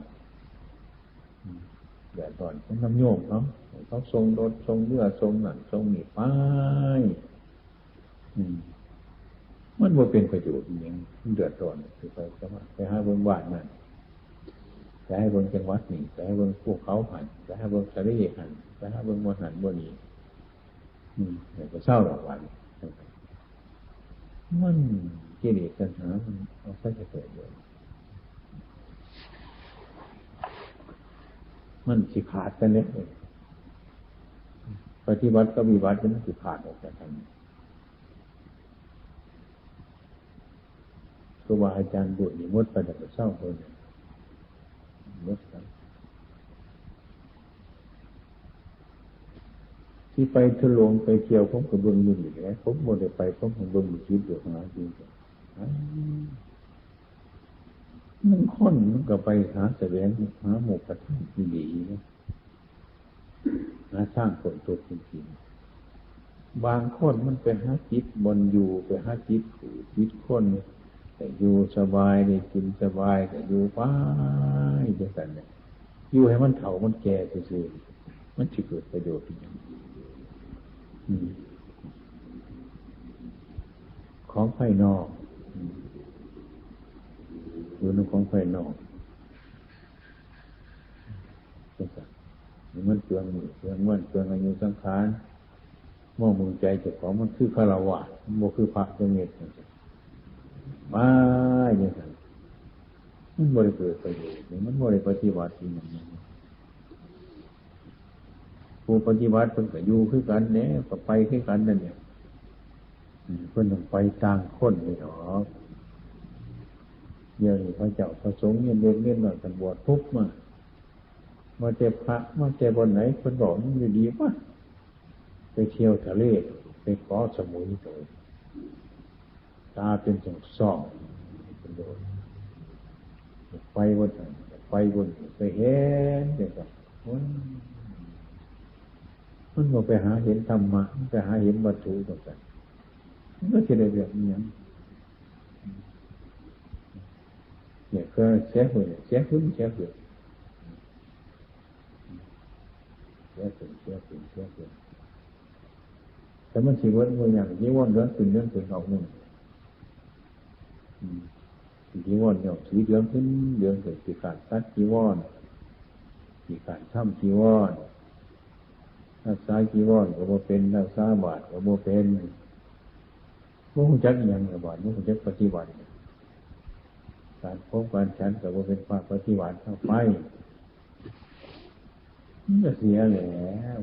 อืม เดือดร้อน เพิ่นนำโยมเขา เขาส่งรถ ส่งเรือ ส่งนั่น ส่งนี่ไป อืม มันบ่เป็นประโยชน์อิหยัง มันเดือดร้อน สิไปสมัคร ไปหาเบิ่งบ้านนั่น ไปหาเบิ่งจังหวัดนี่ ไปหาเบิ่งภูเขาหั่น ไปหาเบิ่งทะเลหั่น ไปหาเบิ่งบ่อนนั่นบ่อนนี่ อืม แล้วก็เซาดอกบาดนี้ มันกิเลสตัณหามันเอาใส่เกิดอยู่ มันสิขาดกันเด้ ปฏิบัติกับวิบัติมันสิขาดออกจากกัน ครูบาอาจารย์บวชนี่หมดไปแล้วก็เซาเพิ่น หมดแล้ว ที่ไปทุดงค์ไปเที่ยว ผมก็เบิ่งอยู่นี่แหละ ผมบ่ได้ไป ผมก็เบิ่งอยู่ที่เดียวหาที่เดียว อ้าว บางคนมันก็ไปหาแสวงหาโมกขธรรมที่ดีนะ หาทางพ้นทุกข์จริงๆ บางคนมันไปหาจิตบ่อนอยู่ ไปหาจิตผู้จิตคน แต่อยู่สบาย ได้กินสบาย ก็อยู่ไปจั่งซั้นเนี่ย อยู่ให้มันเฒ่ามันแก่ซื่อๆ มันสิเกิดประโยชน์อิหยัง อืม ของภายนอก อืม อยู่นำของภายนอก จั่งซั้น มันเปลืองมื้อ เปลืองวัน เปลืองอายุสังขาร มองเบิ่งใจเจ้าของ มันคือฆราวาส มันบ่คือพระจักเม็ด จั่งซั้น ไปจั่งซั้น มันบ่ได้เกิดประโยชน์ มันบ่ได้ปฏิบัติอิหยัง ผู้ปฏิบัติเพิ่นก็อยู่คือกันแหละ ก็ไปคือกันนั่นแหละ อืม เพิ่นต้องไปต่างคนนี่ดอก เดี๋ยวนี้พระเจ้าพระสงฆ์เงินเล็กเงินน้อยกันบวชปุ๊บมา มาแต่พระ มาแต่บ่อนไหน เพิ่นบอกมันอยู่ดีวะ ไปเที่ยวทะเล ไปเกาะสมุยโต ตาเป็นส่องๆ ไปบ่อนนั้น ไปบ่อนนี้ ไปเห็นจั่งซั้น โอ้ย มันบ่ไปหาเห็นธรรมะ มันไปหาเห็นวัตถุจั่งซั้น มันก็สิได้แบบอิหยัง เนี่ย คือเสียหาย เสียหาย เสียหาย เสียหาย เสียหาย เสียหาย แต่มันสิเบิดมื้อหยัง จีวรเหลืองขึ้นเหลืองขึ้นออกหนึ่ง อืม จีวรเนี่ยสีเหลืองขึ้นเหลืองขึ้น สิขาดตัดจีวร ขี้คร้านทำจีวร รักษาจีวรก็บ่เป็น รักษาบาตรก็บ่เป็น บ่ฮู้จักอิหยังเลย บาดนี้บ่ฮู้จักปฏิบัติ การพบการฉันก็บ่เป็นภาคปฏิบัติ เอาไป มันก็เสียแหละ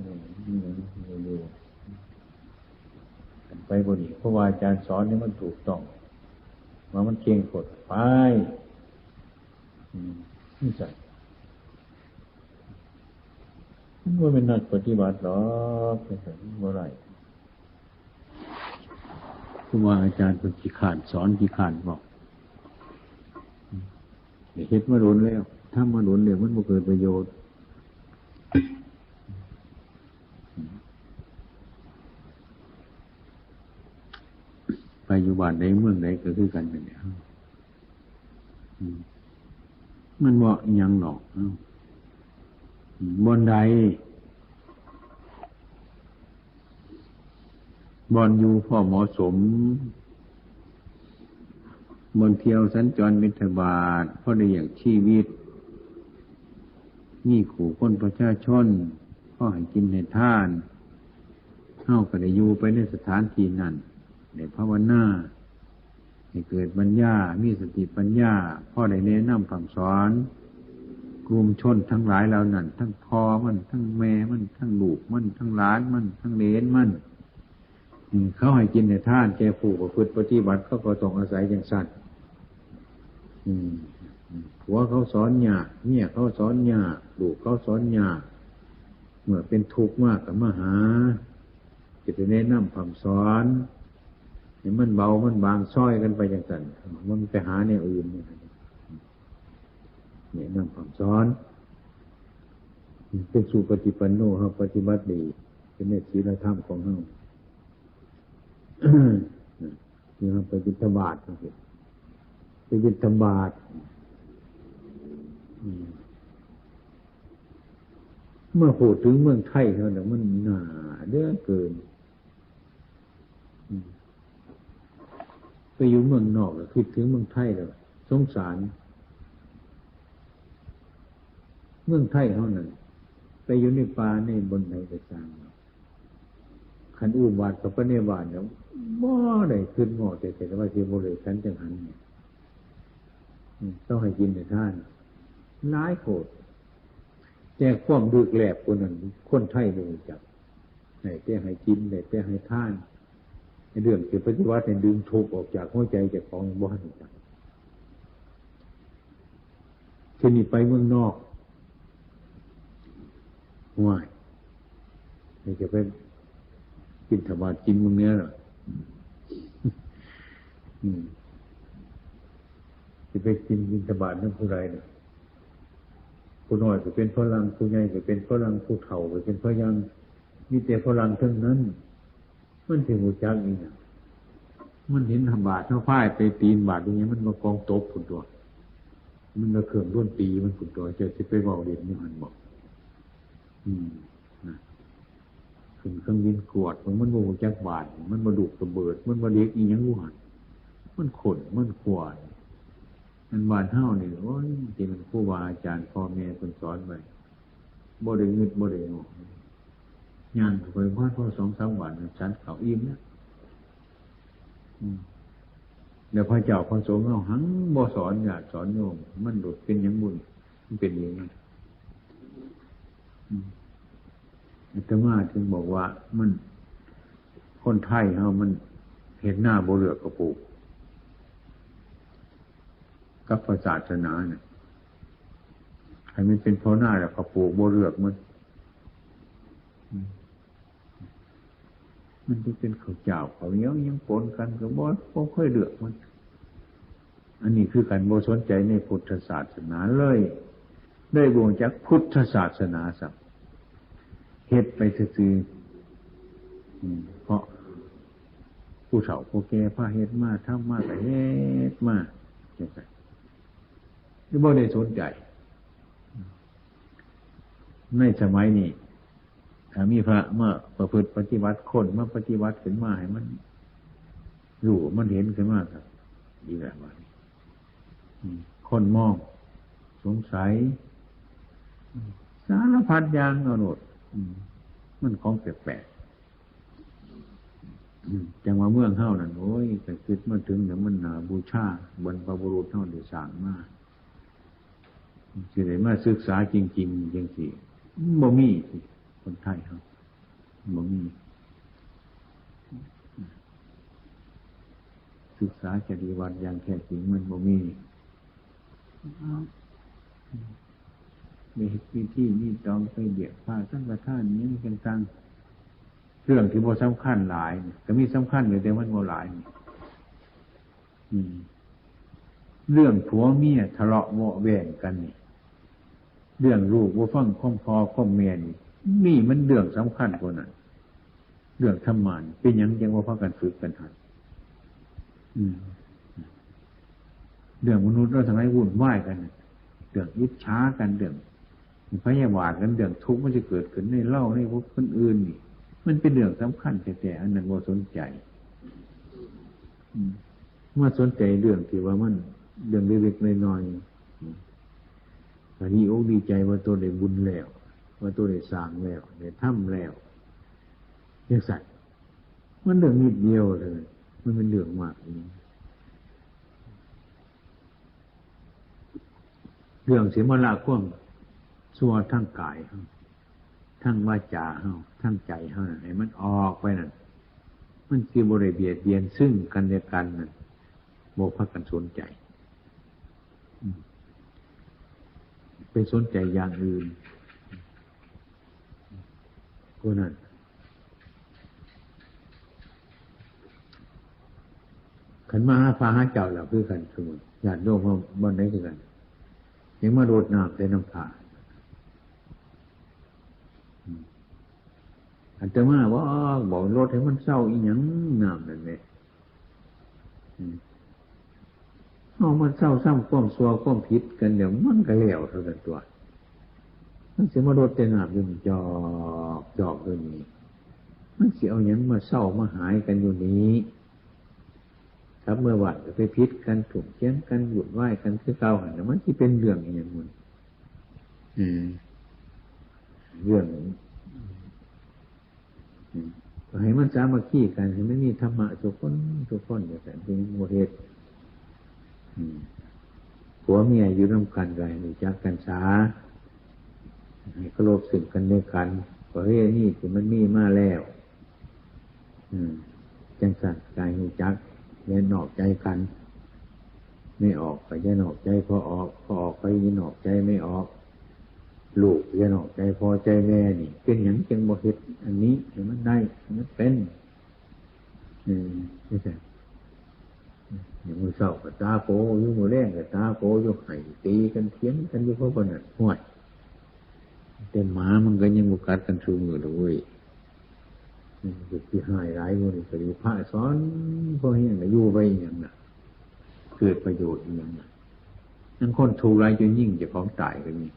มัน มัน มันอยู่ ไปบ่ดี เพราะว่าอาจารย์สอนนี่มันถูกต้อง ว่ามันเคร่งครัด ไป อืม นี่สั่น มันบ่แม่นนักปฏิบัติดอก จั่งซั่นมันบ่ได้ ครูบาอาจารย์เพิ่นขี้คร้านสอน ขี้คร้านบอก เฮ็ดมาโดนแล้ว ทำมาโดนแล้ว มันบ่เกิดประโยชน์ ไปอยู่บ้านใดเมืองใดก็คือกันนั่นแหละ อืม มันบ่อิหยังดอก เอ้า อืม บ่อนใด บ่อนอยู่พอเหมาะสม บ่อนเที่ยวสัญจรบิณฑบาต พอได้เลี้ยงชีวิต มีคู่คนประชาชน พอให้กินให้ทาน เฮาก็ได้อยู่ไปในสถานที่นั้น ได้ภาวนา ให้เกิดปัญญา มีสติปัญญา พอได้แนะนำพร่ำสอน กลุ่มชนทั้งหลายเหล่านั้น ทั้งพ่อมัน ทั้งแม่มัน ทั้งลูกมัน ทั้งหลานมัน ทั้งเหลนมัน อืม เขาให้กินให้ทานแก่ผู้ประพฤติปฏิบัติ เขาก็ต้องอาศัยจั่งซั้น อืม ผัวเขาสอนยาก เมียเขาสอนยาก ลูกเขาสอนยาก เมื่อเป็นทุกข์มากก็มาหา จะได้แนะนำพร่ำสอน ให้มันเบามันบาง ซอยกันไปจั่งซั้น มันไปหาแนวอื่น แนะนำพร่ำสอน เป็นสุปฏิปันโน เฮาปฏิบัติดี เป็นในศีลธรรมของเฮา นี่เฮาไปบิณฑบาตจั่งซี้ ไปบิณฑบาต อืม เมื่อพูดถึงเมืองไทยเฮาเนี่ย มันหนาเหลือเกิน อืม ไปอยู่เมืองนอกแล้วคิดถึงเมืองไทยแล้วสงสาร เมืองไทยเฮานั่น ไปอยู่ในป่าในบอนใดก็ซ่าง คันอุบาทเข้าไปในบ้านแล้ว บ่ได้คิดฮอด แต่ แต่ว่าสิบ่ได้ฉันจั่งหันเนี่ย อืม ต้องให้กินให้ทาน หลายโพด แต่ความลึกแหลบกว่านั้น คนไทยบ่รู้จัก ได้แต่ให้กิน ได้แต่ให้ทาน เรื่องสิปฏิบัติให้ดึงทุกข์ออกจากหัวใจเจ้าของบ่ทันรู้จัก ทีนี้ไปเมืองนอก ห่วย นี่จะไปบิณฑบาตกินมื้อนี้เหรอ อืม สิไปกินบิณฑบาตนำผู้ใดน่ะ ผู้น้อยก็เป็นฝรั่ง ผู้ใหญ่ก็เป็นฝรั่ง ผู้เฒ่าก็เป็นฝรั่ง มีแต่ฝรั่งทั้งนั้น มันสิรู้จักอีหยัง มันเห็นบาตรเฮาพายไปตีนบาตรอีหยัง มันมากองตบพุ้นตั๊ว มันละเครื่องดนตรีมันพุ้นตั๊ว เจ้าสิไปเว้าเล่นอยู่หั่นบ่ อืม นะ ขึ้นเครื่องบินกวด มัน มันบ่รู้จักบาตร มันบ่ลูกระเบิด มันบ่เด็กอีหยังอยู่หั่น มันข้น มันขวาย อันบ้านเฮานี่ โอ้ย ที่มันครูบาอาจารย์ พ่อแม่เพิ่นสอนไว้ บ่ได้งึด บ่ได้งอ ย่างเข้าไปพอ พอสองสามวัน ฉันข้าวอิ่มแล้ว อืม แล้วพระเจ้าพระสงฆ์เฮาหังบ่สอนญาติสอนโยม มันโดดเป็นหยังบุญ มันเป็นอย่างนี้ อืม อาตมาถึงบอกว่ามัน คนไทยเฮามันเฮ็ดนาบ่เลือกข้าวปลูก กับพระศาสนาเนี่ย ให้มันเป็นภาวนาแล้วข้าวปลูกบ่เลือกมัน อืม มันจะเป็นข้าวเจ้าข้าวเหนียวยังปนกันก็บ่ บ่ค่อยเลือกมัน อันนี้คือกัน บ่สนใจในพุทธศาสนาเลย ได้บ่รู้จักพุทธศาสนาซ้ำ เฮ็ดไปซื่อๆ อืม เพราะผู้เฒ่าผู้แก่พาเฮ็ดมา ทำมาก็เฮ็ดมา จั่งซั้น บ่ได้สนใจ ในสมัยนี้ ถ้ามีพระมาประพฤติปฏิบัติ คนมาปฏิบัติขึ้นมาให้มันรู้มันเห็นขึ้นมาก็ดีแล้ว บัดนี้ อืม คนมอง สงสัย อืม สารพัดอย่างเอาโลด อืม มันของแปลกๆ อืม จังว่าเมืองเฮานั่น โอ้ย แต่คิดมาถึงเนี่ยมันน่าบูชา บรรพบุรุษเฮาได้สร้างมา สิได้มาศึกษาจริงๆ จังซี่ บ่มี คนไทยเฮา บ่มี ศึกษาจริยวัตรอย่างแท้จริงมันบ่มี มีพิธี มีตองไปเบียดพระสังฆทาน มีหยังต่างๆ เรื่องที่บ่สำคัญหลาย ก็มีสำคัญอยู่ แต่มันบ่หลาย อืม เรื่องผัวเมียทะเลาะเบาะแว้งกันนี่ เรื่องลูกบ่ฟังความพ่อความแม่นี่ นี่มันเรื่องสำคัญกว่านั้น เรื่องธรรมะนี่ เป็นหยังจังบ่พากันฝึกกันหัด อืม เรื่องมนุษย์เราทั้งหลายวุ่นวายกันน่ะ เรื่องอิจฉากัน เรื่องพยาบาทกัน เรื่องทุกข์มันจะเกิดขึ้นในเรา ในบุคคลอื่นนี่ มันเป็นเรื่องสำคัญแท้ๆ อันนั้นบ่สนใจ อืม มาสนใจเรื่องที่ว่ามันเรื่องเล็กๆ น้อยๆ อืม อันนี้อกดีใจว่าตัวได้บุญแล้ว ว่าตัวได้สร้างแล้ว ได้ทำแล้ว จังซั่น มันเรื่องนิดเดียวเท่านั้น มันเป็นเรื่องมากอีหยัง เรื่องสิมาละความชั่วทางกายเฮา ทางวาจาเฮา ทางใจเฮานั่น ให้มันออกไปนั่น มันสิบ่ได้เบียดเบียนซึ่งกันและกันนั่น บ่พากันสนใจ อืม ไปสนใจอย่างอื่น ผู้นั้น คันมาหาพระหาเจ้าแล้วคือกัน สมมุติญาติโยมเฮาบ่อนใดคือกัน ยังมารดน้ำใส่น้ำพระ อืม อาตมาบอก บอกรดให้มันเซาอีหยังน้ำนั่นแหละ อืม เอามาเซาซ้ำความชั่วความผิดกัน เดี๋ยวมันก็แล้วเท่านั้นตัว มันสิมารดแต่น้ำอยู่นี่ จอก จอกอยู่นี่ มันสิเอาหยังมาเซามาหายกันอยู่นี้ ครับ เมื่อวานก็ไปผิดกัน ถกเถียงกัน วุ่นวายกันคือเก่าหั่นน่ะ มันสิเป็นเรื่องอีหยังมัน อืม เรื่อง อืม ก็ให้มันสามัคคีกัน ให้มันมีธรรมะทุกคน ทุกคน อย่างนั้นจึงบ่เฮ็ด อืม ผัวเมียอยู่นำกันก็ให้รู้จักกันซะ ให้เคารพซึ่งกันและกัน ประเพณีที่มันมีมาแล้ว อืม จังซั่นก็ให้รู้จัก อย่านอกใจกัน แม่ออกก็อย่านอกใจพ่อออก พ่อออกก็อย่านอกใจแม่ออก ลูกอย่านอกใจพ่อใจแม่นี่ เป็นหยังจังบ่เฮ็ดอันนี้ให้มันได้ ให้มันเป็น อืม นี่แหละ อย่างมื้อเช้าก็ตาโกอยู่ มื้อแลงก็ตาโกอยู่ ไห้ตีกันเถียงกันอยู่ เพราะว่านั่น ห้วย แต่หมามันก็ยังบ่กัดกันซุมื้อดอกเว้ย มันก็สิฮ้ายหลายมื้อนี้ก็ดี พระสอนพอแฮงน่ะ อยู่ไปอีหยังน่ะ เกิดประโยชน์อีหยังน่ะ นั่นคนทุกข์หลายจนยิงเจ้าของตายก็มี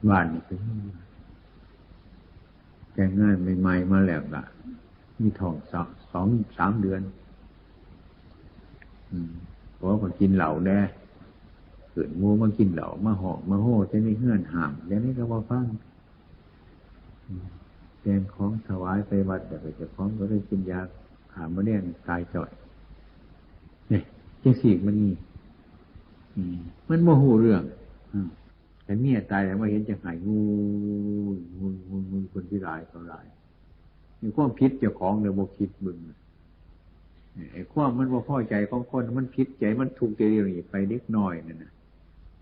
บ้านนี่ก็มี แต่งงานใหม่ๆมาแล้วก็มีท้องสอง สอง สามเดือน อืม ผัวก็กินเหล้าแด่ เอิ้นหมู่มากินเหล้า มาฮ้องมาโฮใส่ในเฮือน ห้ามจั่งใดก็บ่ฟัง อืม แต่งของถวายไปวัด แล้วก็เจ้าของก็เลยกินยาฆ่าแมลงตายจ้อย นี่ จังซี่มันมี อืม มันบ่ฮู้เรื่อง อืม คันเมียตายแล้วมาเห็นจั่งไห้ งุย งุย งุย งุย คนที่หลายเขาหลาย มีความผิดเจ้าของเลยบ่คิดเบิ่ง ไอ้ความมันบ่พอใจของคน มันผิดใจ มันทุกข์ใจเดียวนี่ ไปเด็กน้อยนั่นน่ะ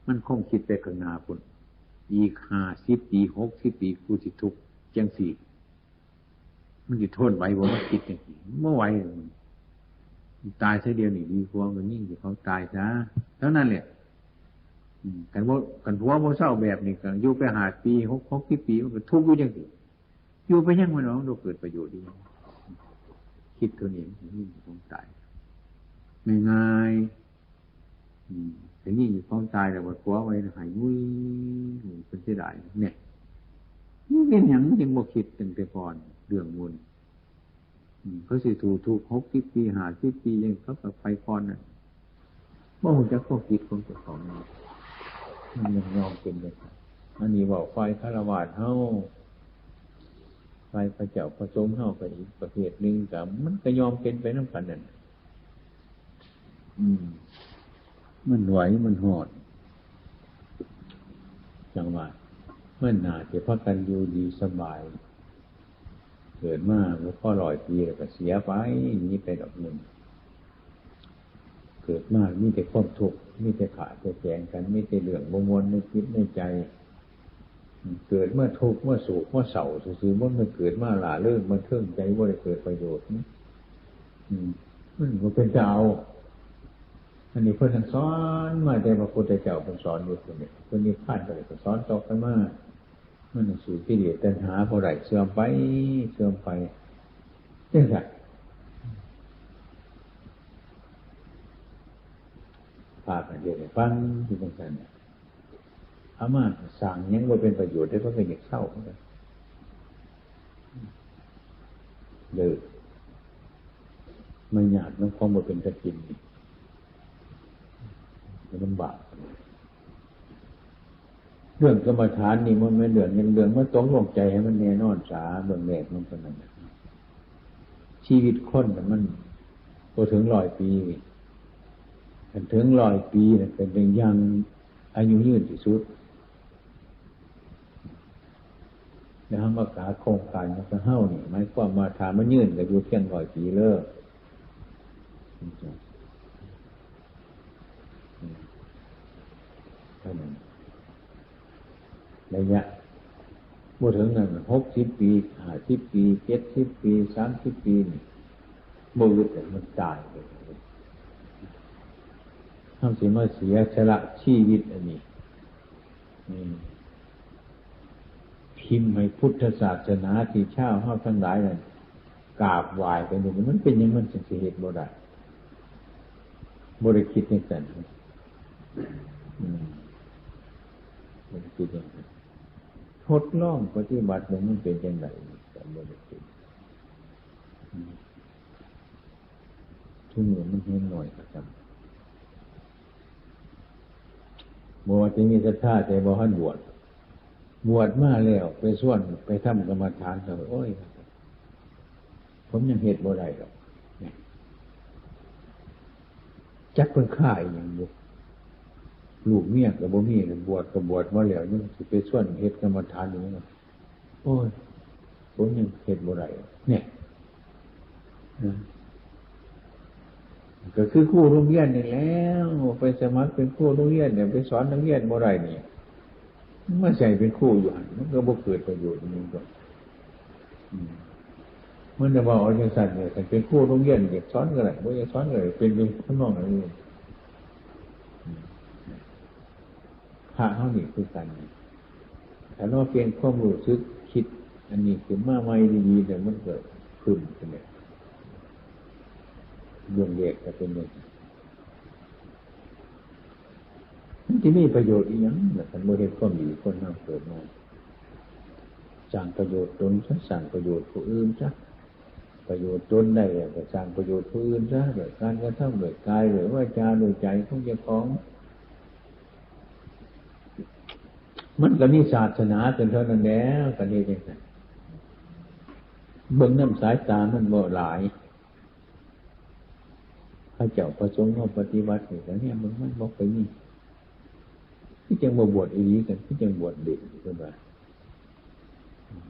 มันคงคิดไปข้างหน้าพุ้น อีกห้าสิบปี หกสิบปี กูสิทุกข์จั่งซี่ มันสิทนไหวบ่ มันคิดจั่งซี่ มันบ่ไหว มันตายเทื่อเดียวนี่ดีกว่า มันยิ่งสิเขาตายซะ เท่านั้นแหละ อืม คันบ่ คันผัวบ่เซาแบบนี้ก็อยู่ไปห้าปี หก หกสิบปี มันก็ทุกข์อยู่จั่งซี่ อยู่ไปหยังมันเนาะ มันบ่เกิดประโยชน์อีหยัง คิดเท่านี้มันก็ยิ่งสิเขาตาย ง่ายๆ อืม แต่นี่ของตายแล้วบัดผัวไว้ให้งุย เป็นเสียดาย เนี่ย มันเป็นหยังมันจึงบ่คิดตั้งแต่ก่อน เรื่องมุ่น อืม เขาสิถูกทุกข์หกสิบปี ห้าสิบปี ยังเขาก็ไปก่อนน่ะ บ่รู้จักความคิดของเจ้าของ มันยังยอมเป็นไปได้ อันนี้เว้าฝ่ายฆราวาสเฮา ฝ่ายพระเจ้าพระสงฆ์เฮาก็อีกประเภทหนึ่ง ก็มันก็ย่อมเป็นไปนำกันนั่น อืม มันไหวมันฮอด จั่งว่า มันน่าสิพากันอยู่ดีสบาย เกิดมาบ่พอร้อยปีแล้วก็เสียไป หนีไปดอกหนึ่ง เกิดมามีแต่ความทุกข์ มีแต่ฆ่าแต่แกล้งกัน มีแต่เรื่องบ่ม่วนในจิตในใจ เกิดมาทุกข์มาโศกมาเศร้าซื่อๆ บ่แม่นเกิดมาร่าเริงบันเทิงใจ บ่ได้เกิดประโยชน์ อืม มันบ่เป็นตาเอา อันนี้เพิ่นสอนมาแต่พระพุทธเจ้าเพิ่นสอนอยู่ เพิ่นนี่ เพิ่นนิพพานไปแล้วก็สอนต่อกันมา มันสู่กิเลสตัณหาบ่ได้ เสื่อมไป เสื่อมไป จั่งซั้น พากันเฮ็ดให้ฟังอยู่จั่งซั้นน่ะ เอามาสร้างหยังบ่เป็นประโยชน์เด้ เพิ่นก็อยากเซาเหมือนกัน เลิก มันยากนำความบ่เป็นตากินนี่ มันลำบาก เรื่องกรรมฐานนี่มันแม่นเรื่องหนึ่ง เรื่องมาตกลงใจให้มันแน่นอนซะ เรื่องแรกมันเท่านั้นน่ะ ชีวิตคนน่ะมันบ่ถึงร้อยปี คันถึงร้อยปีน่ะเป็นอย่างอายุยืนที่สุด แล้วเฮามากาโครงการของเฮานี่ หมายความว่าถ้ามันยืนก็อยู่เพียงร้อยปีเลย เท่านั้น ระยะบ่ถึงนั้น หกสิบปี ห้าสิบปี เจ็ดสิบปี สามสิบปีนี่ บ่อึดแล้ว มันตายไปเลย เฮาสิมาเสียสละชีวิตอันนี้ อืม ถิ่มให้พุทธศาสนาที่ชาวเฮาทั้งหลายนั่นกราบไหว้กันอยู่ มันเป็นหยังมันจั่งสิเฮ็ดบ่ได้ บ่ได้คิดจั่งซั้น อืม บ่ได้คิดจั่งซั้น ทดลองปฏิบัติเบิ่งมันเป็นจั่งใด ก็บ่ได้คิด อืม ซุมื้อมันเห็นน้อยก็จำ บ่ว่าสิมีศรัทธาแต่บ่ทันบวช บวชมาแล้วไปชวนไปทำกรรมฐานก็ โอ้ย ผมยังเฮ็ดบ่ได้ดอก จักเพิ่นคาอีหยังอยู่ ลูกเมียก็บ่มี บวชก็บวชมาแล้ว ยังสิไปชวนเฮ็ดกรรมฐานอยู่ โอ้ย ผมยังเฮ็ดบ่ได้ เนี่ย นะ ก็คือครูโรงเรียนนี่แหล้ว ไปสมัครเป็นครูโรงเรียนเนี่ย ไปสอนนักเรียนบ่ได้นี่ มาใส่เป็นครูอยู่หั่น มันก็บ่เกิดประโยชน์อิหยังดอก อืม มันจะว่าเอาจั่งซั้นเนี่ย คันเป็นครูโรงเรียนอยากสอนก็ได้ บ่อยากสอนก็ได้ เป็นอยู่ทำนองนั้นอยู่ อืม พระเฮานี่คือกัน ถ้าเราเปลี่ยนความรู้สึกคิดอันนี้ขึ้นมาใหม่ดีๆ แล้วมันก็ขึ้นไปเลย เรื่องแรกก็เป็นอย่างนั้น มันสิมีประโยชน์อีหยังล่ะ คันบ่เฮ็ดความดี คนเฮาเกิดมา สร้างประโยชน์ตนซะ สร้างประโยชน์ผู้อื่นซะ ประโยชน์ตนได้แล้วก็สร้างประโยชน์ผู้อื่นซะ ด้วยการกระทำ ด้วยกาย ด้วยวาจา ด้วยใจของเจ้าของ มันก็มีศาสนาเป็นเท่านั้นแหล้ว ก็เฮ็ดจั่งซั้น เบิ่งนำสายตามันบ่หลาย พระเจ้าพระสงฆ์มาปฏิบัตินี่ก็เนี่ยมัน มันบ่ค่อยมี คือจั่งบ่บวชอีหลีกัน คือจั่งบวชเล่น เพิ่นว่า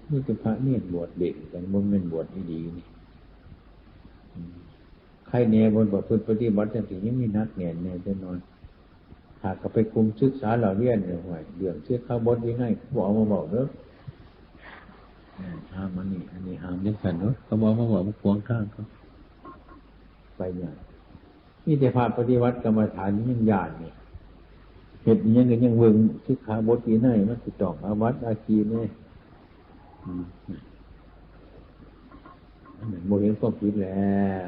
มีแต่พระเณรบวชเล่นกัน บ่แม่นบวชอีหลีนี่ อืม ใครแน่บ่ประพฤติปฏิบัติจั่งซี้ ยังมีหนักแน่นแน่จักหน่อย หากก็ไปคุมศึกษาเล่าเรียนเนี่ย ห้วย เรื่องสิกขาบทวินัย บ่เอามาเว้าเด้อ อืม ห้ามอันนี้ อันนี้ห้ามจั่งซั้นเด้อ เขาบ่เอามาเว้า มาขวางทางเขา ไปยาก มีแต่พระปฏิบัติกรรมฐานยังย้านนี่ เฮ็ดอิหยังก็ยังเบิ่งสิกขาบทวินัย มันสิต้องอาบัติอาชีพนี่ อืม อันนั้นบ่เห็นความผิดแล้ว